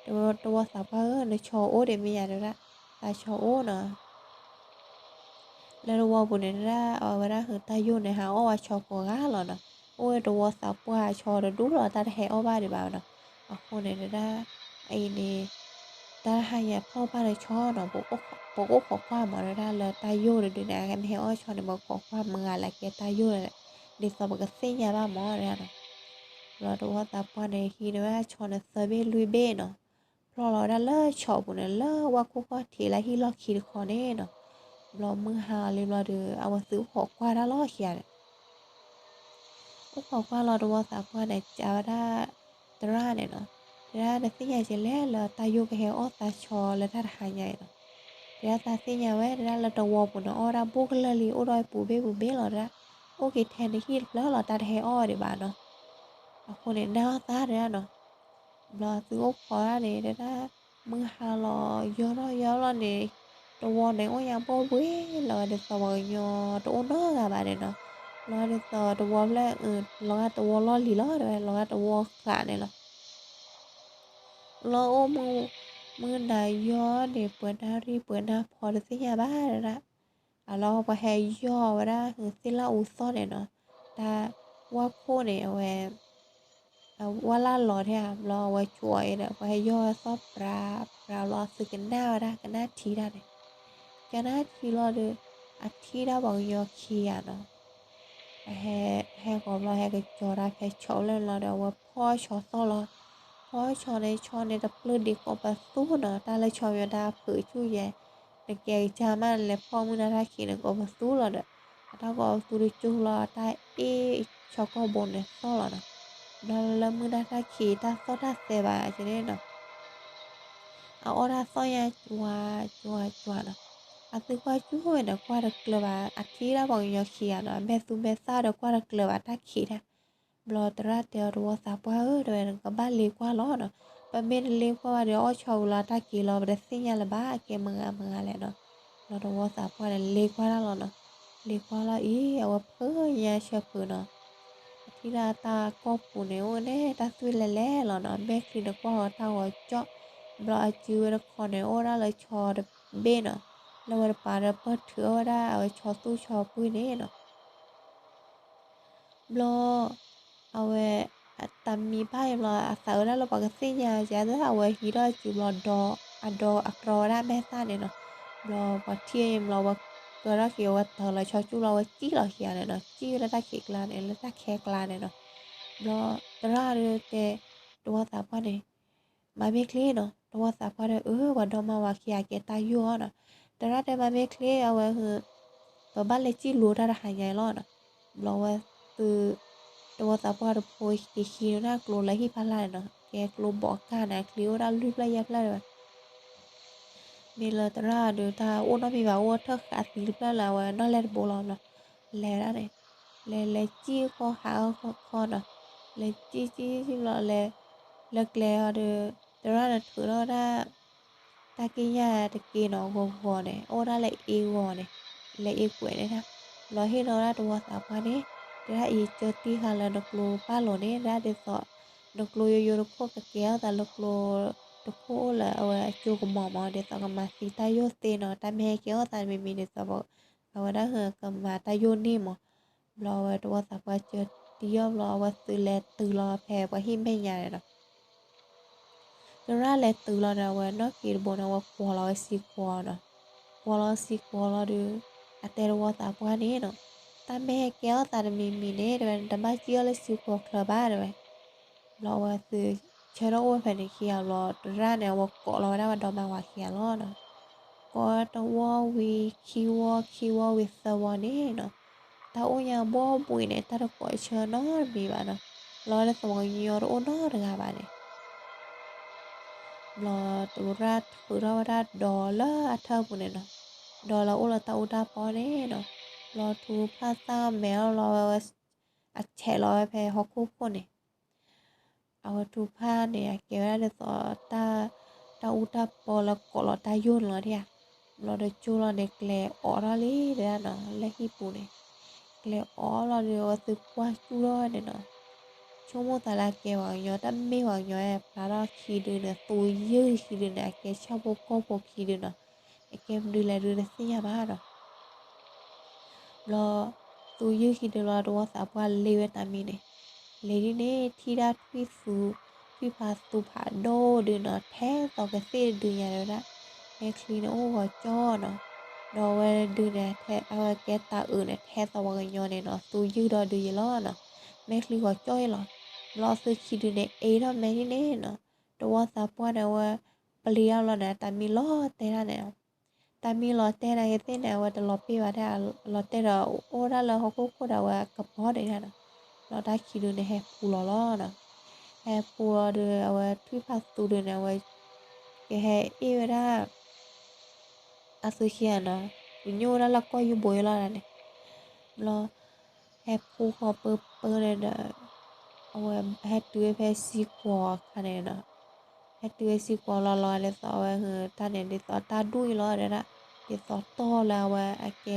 တဲဝဲသဝီသးပှၢ်ဧၢ နဆီအိၣ်ဒံးမ့ၢ်ယါတဲဒၣ်, သးဆီအိၣ်နီၤ လၢတဝီပူၤန့ၣ် တဒၣ်အဝဲဒၣ်ဟုးတၢ်ယိၣ်န့ၣ် ဟးအီၣ်ဝဲဆီကိးဂၤလီၤနီၤ. အိၣ်ဝဲတဝီသးပှၢ်ဆီတဒူၣ်လီၤ တၢ်တဟဲအီၣ်ဘၣ်ဒံးဘၣ်နီၤ. အဃိန့ၣ်တဒၣ် အံၤန့ၣ် တၢ်တဟါညါဖျီၣ်ဘၣ်လၢဆီနီၤ, ပကအိၣ်ခိးကွၢ်မး တဒၣ်လၢတၢ်ယိၣ်တဒုန့ၣ် အမ့ၢ်ဟဲအီၣ်ဆီန့ၣ် ပခိးကွၢ်မုၢ်ဂၤလၢကဲတၢ်ယိၣ်လဲၣ်, ဒ်သိးပကသ့ၣ်ညါဘၣ်မးတဒၣ်နီၤ. ဘျီတဝီသးပှၢ်န့ၣ် ဟံးန့ၢ်ဝဲဒၣ်ဆီန့ၣ်သၢဘ့ၣ်လွံၢ်ဘ့ၣ်နီၤ, ဖျီၣ်လီၤဝဲဒၣ်လၢဆီပူၤန့ၣ် လၢဝၣ်ခိၣ်ခီၣ်ထံးလၢဟံၣ်လီၢ်ခံတခီန့ၣ်နီၤ. ဘျီမုၢ်ဟါလံဘျီဒီး အဝဲသုအိၣ်ခိးကွၢ်တၢ်လီၤခံဂၤန့ၣ် အိၣ်ခိးကွၢ်လီၤ တဝီသးပှၢ်န့ၣ် ကးဝဲဒၣ် သရၣ်န့ၣ်နီၤ, တဒၣ်နသ့ၣ်ညါက့ၤလဲၣ်လၢတၢ်ယိၣ်ကဟဲအီၣ်သးဆီလၢတၢ်တဟါညါအံၤနီၤ. တဒၣ်သးသ့ၣ်ညါဝဲ တဒၣ်လၢတဝီပူၤန့ၣ် အီၣ်ဝဲဒၣ်ဘူးကလၢာ်လံ အိၣ်ဒီးပူၤဘ့ၣ်ပူၤဘ့ၣ်လီၤတဒၣ်, အိၣ်က့ၤထဲနဟံၣ်တဖျၢၣ်လီၤ တၢ်တဟဲအီၣ်ဒံးဘၣ်နီၤ. အဃိန့ၣ် နၢ်အီၣ်သးတဒၣ်နီၤ. ဘျီသုအိၣ်ခိးဒၣ်န့ၣ် တဒၣ် မုၢ်ဟါလီၤ ယီၢ်ထီၣ်ယီၢ်လီၤန့ၣ် တဝီန့ၣ်အိၣ်ညါဘီၣ်ဘှံးလီၤဝဲ ဒ်သိးပှၤကညီတအိၣ်နီတဂၤဘၣ်န့ၣ်နီၤ. ဘျီဒ်သိးတဝီဖျၢၣ် လီၤဂာ်တဝီလီၢ်လံၤလီၤ တဝဲလီၤဂာ်တဝီဃာ်န့ၣ်လီၤ. လီၤအိၣ်မုၢ် မုၢ်နၤယီၢ်န့ၣ် ပှဲၤနၣ်ရံၣ်ပှဲၤနၣ်ဖီတသ့ၣ်ညါဘၣ်တဒၣ်. အလီၢ်ပှၤဟဲယီၢ်ဝဲဒၣ်ဟုးသ့ၣ်လၣ်အူသီၣ်န့ၣ်နီၤ, တၢ်ဝၣ်ခိၣ်န့ၣ် အဝဲ ဝၣ်လၢ်လီၤထဲဧါ ဘျီအဝဲကွီၤအံၤဒီး ပှၤဟဲယီၢ်ဝဲသီၣ်ပြးပြးလီၤ သုကနၣ်ဝဲဒၣ် ကနၣ်ထံတၢ်န့ၣ်, ကနၣ်ထံလီၤဒီး အထံၣ်ဒၣ်ပှၤကညီခံဂၤနီၤ. ဟဲ ဟဲဃီၤဘျီ ဟဲကကၠီၤတၢ်ဖဲဆီဖျၢၣ်န့ၣ်လီၤဒီး အဝဲဖီၣ်ဆီသီၣ်လီၤ. ဖီၣ်ဆီန့ၣ် ဆီန့ၣ်တပျုၢ်ဒံးကိးပသူနီၤ, တၢ်လၢဆီမ့ၢ်တၢ်ဖုးဆူၣ်ယဲ နကဲကစၢ်မး နလဲၤဖီၣ်မုၢ်နၤတၢ်ခံးန့ၣ် ကိးပသူလီၤဒီး အတၢ်ကိးပသူတကၠိလီၤ တၢ်အ့ၣ်ဆီကီၢ်ဘိန့ၣ်သီၣ်လီၤနီၤ. ဘျီလၢမုၢ်နၤတၢ်ခံး တၢ်သီၣ်တၢ်သဲဘၣ်ကန့ၣ်နီၤ အအီၣ်တၢ်သီၣ်ညါကွၢ်ကွၢ်ကွၢ်နီၤ. အသုကွၢ်ကၠူၣ်ဝဲန့ၣ် ကွၢ်တကျၢၤဘၣ် အထံၣ်ဒၣ်ပှၤကညီခံဂၤနီၤ အမဲာ်သူမဲာ်သၣ်ဒီးကွၢ်တကျၢၤဘၣ်တၢ်ခံးတၢ်. ဘျီသရၣ်တဲအီၤ တဝီသးပှၢ်ဧၢ တဲဝဲ နကဘၣ်လ့ကွၢ်လီၤနီၤ. ပမ့ၢ်တလ့ကွၢ်ဘၣ်ဒီး အီၣ်ဆီဝံၤလီၤတၢ်က့ၤလီၤ ပတသ့ၣ်ညါလၢၤဘၣ် အကဲမုၢ်ဂၤမုၢ်ဂၤလဲၣ်နီၤ. ဘျီတဝီသးပှၢ်န့ၣ် လ့ကွၢ်တၢ်လီၤနီၤ. လ့ကွၢ်လီၤအံၤ အဝဲဖုးညါဆၢဖုးနီၤ အထံၣ်ဒၣ်တၢ်ကိာ်ပူၤန့ၣ် အိၣ်န့ၣ် တၢ်သွံၣ်လဲၤလဲၤလီၤနီၤ. မဲာ်ချံန့ၣ်ကွၢ်ဃီၤတၢ်ဂီၤကၠီၣ်, ဘျီအစုဝဲတခီန့ၣ် အိၣ်ဒၣ်လၢဆီတဘ့ၣ်နီၤ. လၢဝဲတပၤဒီးပၢၢ်ထုးအီၣ်ဝဲဒၣ် အဝဲဆီသူၣ်ဆီပှံၢ်န့ၣ်နီၤ. ဘျီ အဝဲ တၢ်မံဘၣ်အံၤဘျီ အသးအုးဒၣ်လၢပှၤကသ့ၣ်ညါယၤသၢ အဝဲဟံးထီၣ်အစုဘျီဒီး အဒီအကြီဝဲဒၣ်မဲာ်သၣ်န့ၣ်နီၤ. ဘျီပှၤထံၣ်အံၤဘျီ အဝဲကၢထီၣ်က့ၤ အဝဲတၢၤလီၤဆီကၠူၣ်လီၤ အဝဲစံၣ်လီၤခံဂၤန့ၣ်နီၤ. စံၣ်ဝဲလၢတၢ်ခံးကျါန့ၣ် လၢတၢ်ခဲကျါန့ၣ်နီၤ. ဘျီသရၣ်ဒီးတဲ တဝီသးပှၢ်န့ၣ် မၤမ့ၢ်ချ့နီၤ. တဝီသးပှၢ်ဒီး အၢ ပှၤဒီမါဝၤခံဂၤကဲတၢ်ယိၣ်အီၤနီၤ. သရၣ်တဲ မၤမ့ၢ်ချ့ အဝဲ ပဘၣ်လဲၤစံၣ်လိာ်တၢ်တဟါညါအံၤလီၤနီၤ. ဘျီဝဲသု တဝီသးပှၢ်တဖိက့ၤဟံးန့ၢ်ဒၣ်ကျိလၢဟံၣ်ဖးလာ်န့ၣ်နီၤ. ကဲကျိဘိးကၢ်န့ၣ် အချံအိၣ်ဒၣ်လွံၢ်ဖျၢၣ်ယဲၢ်ဖျၢၣ်ဝဲ မ့ၢ်လၢသရၣ်ဒီး တၢ်အိၣ်နီတမံၤဘၣ် အိၣ်ထၢၣ်ဃာ်သံတဖျၢၣ်လၢအဝဲနီၢ်လဲၢ်တဘိလီၤဘျီ လဲၤဒၣ်န့ၣ် လဲၤလဲၤစံၣ်ဃီဟးဃီနီၤ. လဲၤစံၣ်စံၣ်စံၣ်ဘျီလဲၤ လၢကျဲအီၤဒီး သရၣ်န့ၣ်ထုးထီၣ်ဝဲဒၣ် တၢ်ကံၢ်ညၣ်တက့ၢ်နီၤ ဂီၤဂီၤန့ၣ် အိၣ်ဒၣ်လၢအ့ဂီၤန့ၣ် လၢအ့ကွဲးန့ၣ်ဒၣ် ဘျီဟ့ၣ်လီၤဝဲဒၣ်တဝီသးပှၢ်န့ၣ် တဲဒၣ်အံၤကၢတံၢ်ဃာ်လၢနကျိပၢ်လိၤန့ၣ် ဒၣ်ဒ်သိး နကျိယိယိတခိၣ်ကကဲထီၣ်သးလၢကျိ တခိၣ်အိၣ်လၢအဝဲအကၠိကမီၤမး ဒ်သိးကမၤသံတၢ်ယိၣ်သ့နီၤ တၢ်မ့ၢ်ဟဲကဲထီၣ်သးတမံၤမံၤဒ်သိး အဝဲဒၣ်ကမၤတၢ်ယိၣ်န့ၢ်မး ဘျီဝဲတဝီသးပှၢ်ကၢတံၢ်အီၤဘျီ အဝဲသုးလဲၤတုၤလီၤဖဲပှၤဟံၣ်မဲာ်ညါန့ၣ်နီၤ သရၣ်လဲၤတုၤလီၤဒီး အဝဲနီၣ်က့ၤတဘိန့ၣ် အဝဲကွီၤလီၤဝဲစံကွီၤနီၤ. ကွီၤလီၤစံကွီၤလီၤဒီး အတဲတဝီသးပှၢ်န့ၣ်နီၤ, တၢ်မ့ၢ်ဟဲကဲထီၣ်သးတမံၤမံၤန့ၣ် တဲဝဲ နတဘၣ်စံၣ်အီၤလၢစံကွီၤချၢဘၣ် တဲဝဲ. ဘျီအဝဲသုးဆၢထၢၣ်အိၣ်ဝဲဖဲန့ၣ်ခံဂၤဘျီ သရၣ်န့ၣ် အဝဲကိးလီၤဝဲဒၣ်ပှၤဒီမါဝၤခံဂၤလီၤနီၤ. ကိးတဝီဝံၤခံဝီ ခံဝီဝံၤသၢဝီန့ၣ်နီၤ တၢ်အိၣ်ညါဘှီဘှံးန့ၣ် တၢ်တကိးဆၢနီတမံၤဘၣ်နီၤ, လီၤဒ်သိးပှၤကညီတအိၣ်နီတဂၤဘၣ်န့ၣ်. ဘျီသရၣ်ထုးထီၣ်ဝဲဒၣ်ဒီးလၢအထၢၣ်ပူၤန့ၣ်နီၤ, ဒီးလၢအိၣ်လၢတၢ်အူတၢ်ပီန့ၣ်နီၤ, ဘျီထူဖၣ်သၣ်မဲာ်လီၤဝဲ အဆဲးလီၤဝဲဖဲဟီၣ်ခိၣ်ခိၣ်န့ၣ် အဝဲထူဖၣ်န့ၣ် အကဲဝဲဒၣ်ဒ်သိး တၢ်အူတၢ်ပီလၢကိးလီၤတၢ်ယိၣ်န့ၣ်လီၤဒၣ်ဧါ. ဘျီဒီးကၠိလီၤန့ၣ် ကျဲအိးထီၣ်လံဒၣ်နီၤ လၢဟံၣ်ပူၤန့ၣ်, ကျဲအိးလီၤဒီး အဝဲသုးကွၢ်ကၠူၣ်ထီၣ်ဝဲန့ၣ်နီၤ, ဆိကမိၣ်သးလၢအကဲပှၤကညီ တၢ်မ့ၢ်ပှၤကညီ ဖျါထီၣ်ခံဒုန့ၣ် သိယုၢ်ခံဒုန့ၣ် အကဲဆၣ်ဖိကီၢ်ဖိခံဒုနီၤ, အကဲမနုၤလဲၣ်ဒုတသ့ၣ်ညါဘၣ်နီၤ. ဘျီ သူယုၢ်ခံဒုလီၤ တဝီသးပှၢ်လ့ဝဲတၢ်မံန့ၣ်, လ့ဒ်န့ၣ် ထံၣ်ဒၣ်ထွံၣ်သူ, ထွံၣ်ဖးသူဖးဒိၣ်ဒုနီၤ ထဲသိးကသ့ၣ်တဒုညါတဲဝဲဒၣ်, မဲာ်ချံန့ၣ်အိၣ်ဂီၤကၠီနီၤ, ဒီးအဝဲဒုန့ၣ် အဝဲကဲတၢ်အုးန့ၣ် ထဲသိးပှၤကညီန့ၣ်နီၤ သူယုၢ်ဒီးဒုယံၤလီၤနီၤ, မဲာ်ချံဂီၤကၠီအံၤလီၤ. ဘျီသုခံဒုန့ၣ် အ့ထီၣ်မဲာ်ဒ်န့ၣ်နီၤ, တဝီသးပှၢ်န့ၣ် အဝဲပျံၤအီၤလီၤန့ၣ် တၢ်မံလီၤတဲဒၣ်န့ၣ် တၢ်မံလီၤတဲာ်နာ်က့သ့ၣ်န့ၣ် အဝဲတလီၤပ့ၢ်ဘၣ်ဒၣ်, လီၤတဲာ်ဒီးအိၣ်ဒၣ်လၢဟီၣ်ခိၣ်ခိၣ်ဒီးအဝဲကပီၤဒံးဒၣ်နီၤ, ဘျီတၢ်ခံဒုန့ၣ် ဟဲဖူလီၤလီၤနီၤ, ဟဲဖူလီၤဒီး အဝဲထွံၣ်ဖးသူဒုန့ၣ် အဝဲကဟဲအ့ၣ်ဝဲဒၣ် အသုခံဂၤနီၤ, ကညိၣ်ဝဲဒၣ်လၢကီၢ်ယူဘိအံၤလီၤဒၣ်န့ၣ်, ဘျီ ဟဲဖူဃီၤပၢပၢန့ၣ်ဒီး အဝဲဟဲတုၤဝဲဖဲစံကွီၤအခါန့ၣ်နီၤ, ဟဲတုၤဝဲစံကွီၤလီၤလီၤ ဒ်သိးအဝဲတၢ်န့ၣ် ဒ်သိးတၢ်ဒူၣ်အံၤလီၤတဲဒၣ်, ဒ်သိးတီၢ်လၢအဝဲအကဲ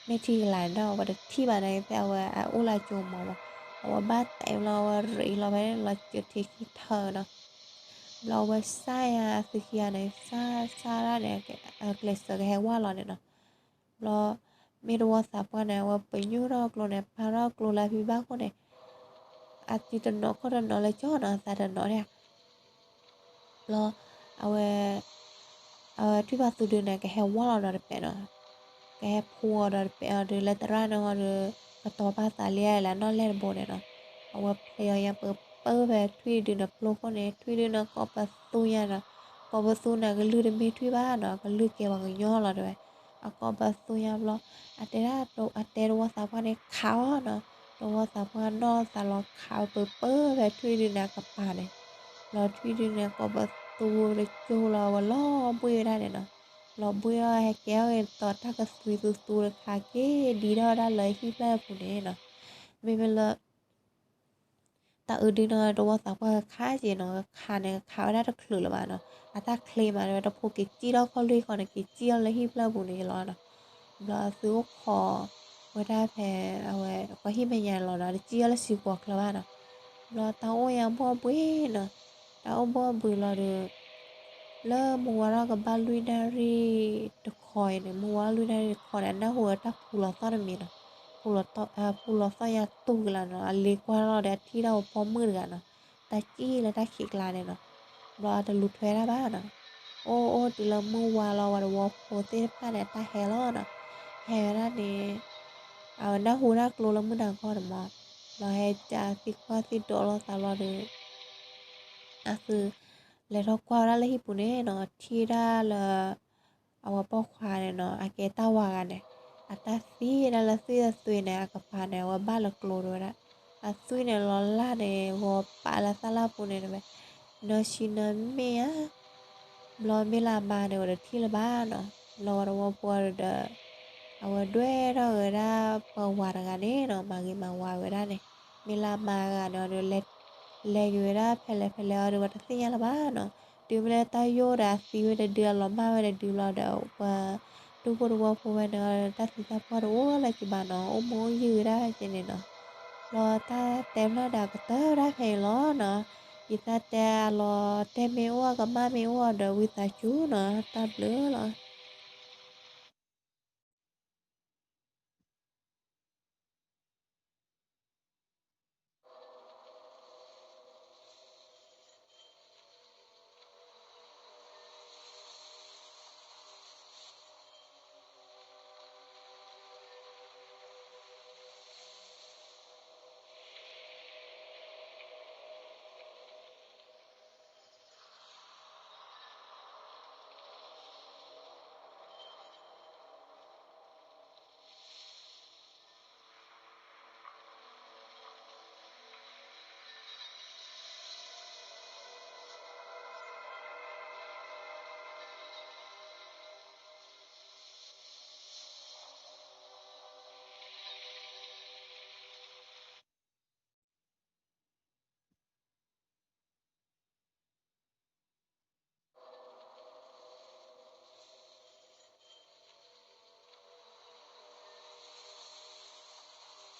မဲာ်ထံကလၤန့ၣ်ဒီး အဝဲတထံၣ်ဘၣ်နာ်က့သ့ၣ် အဝဲအအိၣ်လၢအကၠိမီၤမး, အဝဲဘၣ်တဲဘျီ အဝဲရ့းလီၤဖဲန့ၣ် လီၤစၢၤထံခံထၢနီၤ, ဘျီအဝဲစၢ်ယၤအသုခံဂၤန့ၣ် စၢ်စၢ်ဒၣ်န့ၣ် ကျဲးစၢးကဟဲဝၢ်လီၤန့ၣ်နီၤ, ဘျီ မ့ၢ်တဝီသးပှၢ်န့ၣ် အဝဲပညိၣ်ထီၣ်ကျိန့ၣ် ပာ်ထီၣ်ကျိလၢအဖံဘၣ်ခိၣ်န့ၣ် အစုတနီၤခီၣ်တနီၤလၢကၠီနီၤ အသးတနီၤဒၣ်, ဘျီ အဝဲ အဝဲထွံၣ်ဖးသူဒုန့ၣ် ကဟဲဝၢ်လီၤဒီးတပဲာ်နီၤ, ကဟဲဖူအီၤဒီးတပဲာ်အီၤဒီး လၢသရၣ်န့ၣ်ဟီဒီး ကတီၤပာ်သးလံဧါလၢနီၣ်လဲၢ်တဘိန့ၣ်နီၤ, အဝဲဖျဲးအီၤညါပၢပၢဖဲထွံၣ်ဒုန့ၣ်ပျိခိၣ်န့ၣ် ထွံၣ်ဒုန့ၣ်ကိးပသူညါနီၤ, ကိးပသူန့ၣ် ကလုၢ်တမ့ၢ်ထွံၣ်ဘၣ်နီၤ ကလုၢ်ကဲပှၤကညီလီၤတဲဝဲ, အကိးပသူညါဘျီ အတဲဒၣ် အတဲတဝီသးပှၢ်န့ၣ်ခးအီၤနီၤ, တဝီသးပှၢ်နီၢ်သးလီၤခးဝဲပၢပၢဖဲထွံၣ်ဒုန့ၣ်အကပၤန့ၣ်, ဘျီထွံၣ်ဒုန့ၣ်ကိးပသူတကၠိလီၤ အဝဲလီၤဘှ့ၣ်ဝဲဒၣ်န့ၣ်နီၤ, လီၤဘှ့ၣ်အီၤဟဲကဲထီၣ်က့ၤသိးတၢ်ကသွံသူသူတခါ က့ၤဒံထီၣ်ဝဲဒၣ်လၢဟံၣ်ဖျၢၣ်အပူၤန့ၣ်နီၤ, မ့မ့ၢ်လၢ တၢ်အုးဒုနီၤ တဝီသးပှၢ်ကခးက့ၤနီၤ ကခးန့ၣ် ကခးဝဲဒၣ်တချုးလၢၤဘၣ်နီၤ, အတၢ်ချ့မး တဝဲတဖိက့ၤစံၣ်ထီၣ်ခီၣ်လွံၢ်ဃီန့ၣ် က့ၤစံၣ်ထီၣ်လၢဟံၣ်ဖျၢၣ်ပူၤန့ၣ်လီၤနီၤ, ဘျီသုအိၣ်ခိးဝဲဒၣ်ဖဲ အဝဲ ပှၤဟံၣ်မဲာ်ညါန့ၣ်လီၤနီၤ တစံၣ်ထီၣ်လၢစံကွီၤချၢဘၣ်နီၤ, ဘျီတၢ်အိၣ်ယါဘီၣ်ဘှံးနီၤ, တၢ်အိၣ်ဘီၣ်ဘှံးလီၤဒီး လၢမုၢ်ဝါထီၣ်ကဘၣ်လွံၢ်နၣ်ရံၣ်တခီအံၤန့ၣ် မုၢ်ဝါလွံၢ်နၣ်ရံၣ်တခီန့ၣ် အနၢ်ဟူဝဲတၢ်ဖူလီၤသီၣ်တမံၤနီၤ, ဖူလီၤသီၣ်ညါတူၢ်ကလာ်နီၤ အလ့ကွၢ်ထီၣ်ဒီးအထံၣ်ဒၣ်ဝဲပိာ်မုၣ်တဂၤနီၤ, တၢ်စံၣ်လၢတၢ်ခံးကျါန့ၣ်နီၤ, ဘျီအတလူၤထွဲတၢ်ဘၣ်နီၤ, အိၣ်အိၣ်တုၤလၢမုၢ်ဝါလီၤ ဝဲတဝီဖိသ့ၣ်တဖၣ်န့ၣ် အတၢ်ဟဲလီၤနီၤ, ဟဲဝဲဒၣ်န့ၣ် အဝဲနၢ်ဟူတၢ်ကျိလၢမုၢ်နၤခီန့ၣ်မး, ဘျီဟဲကးသံကွၢ်သံဒိးလိာ်သးလီၤဒီး အသု လဲၤထီၣ်ကွၢ်ဝဲဒၣ်လၢဟံၣ်ပူၤန့ၣ်နီၤ ထံၣ်ဝဲဒၣ်လၢ အဝဲပိာ်ခွါန့ၣ်နီၤ အကဲတၢ်ဝၤဂၤန့ၣ် အတၢ်သံဝဲဒၣ်လၢသွံၣ်အသွံၣ်န့ၣ် အကပၤန့ၣ် အဝဲဘၣ်လၢကျိတဲဝဲဒၣ်, အသွံၣ်န့ၣ်လီၤလၢ်န့ၣ် ဂီၤပာ်လၢသၣ်လၢ်ပူၤန့ၣ်တဲဝဲ, နီၢ်ဆံနီၢ်မ့ၢ်ဧါ ဘျီမ့ၢ်လၢအမါန့ၣ် ဝဲတထံၣ်လၢၤဘၣ်နီၤ, ဘျီဝဲတဝီဖိဒီး အဝဲဒွဲၣ်ထီၣ်က့ၤဝဲဒၣ်ပှၤဝၤတဂၤန့ၣ်နီၤ မၤဂ့ၤမၤဝါဝဲဒၣ်န့ၣ်, မ့ၢ်လၢအမါတဂၤန့ၣ်ဒီး လဲၤက့ၤဝဲဒၣ်ဖဲလဲၣ်ဖဲလဲၣ်အီၤဒီး ပှၤတသ့ၣ်ညါလၢၤဘၣ်နီၤ, တုၤမ့ၢ်လၢတၢ်ယိၣ်ဒီးအသံဝဲတဒု အလီၤမၢ်ဝဲတဒုလီၤဒီး ပှၤဒူၣ်ဖိတဝီဖိဝဲန့ၣ် တၢ်သံတၢ်ပှၢ်တအိၣ်လၢၤကဘၣ်နီၤ အိၣ်မူအိၣ်ယံၤဝဲဒၣ်က့န့ၣ်နီၤ, ဘျီတၢ်တဲဖျါဒီးအကတၢၢ်ဝဲဒၣ်ဖဲအံၤလီၤနီၤ, ယတၢ်တဲအလီၤတဲာ်မ့ၢ်အိၣ်အကမၣ်မ့ၢ်အိၣ်ဒီးဝံသးစူၤနီၤ တၢ်ဘျုးလီၤ.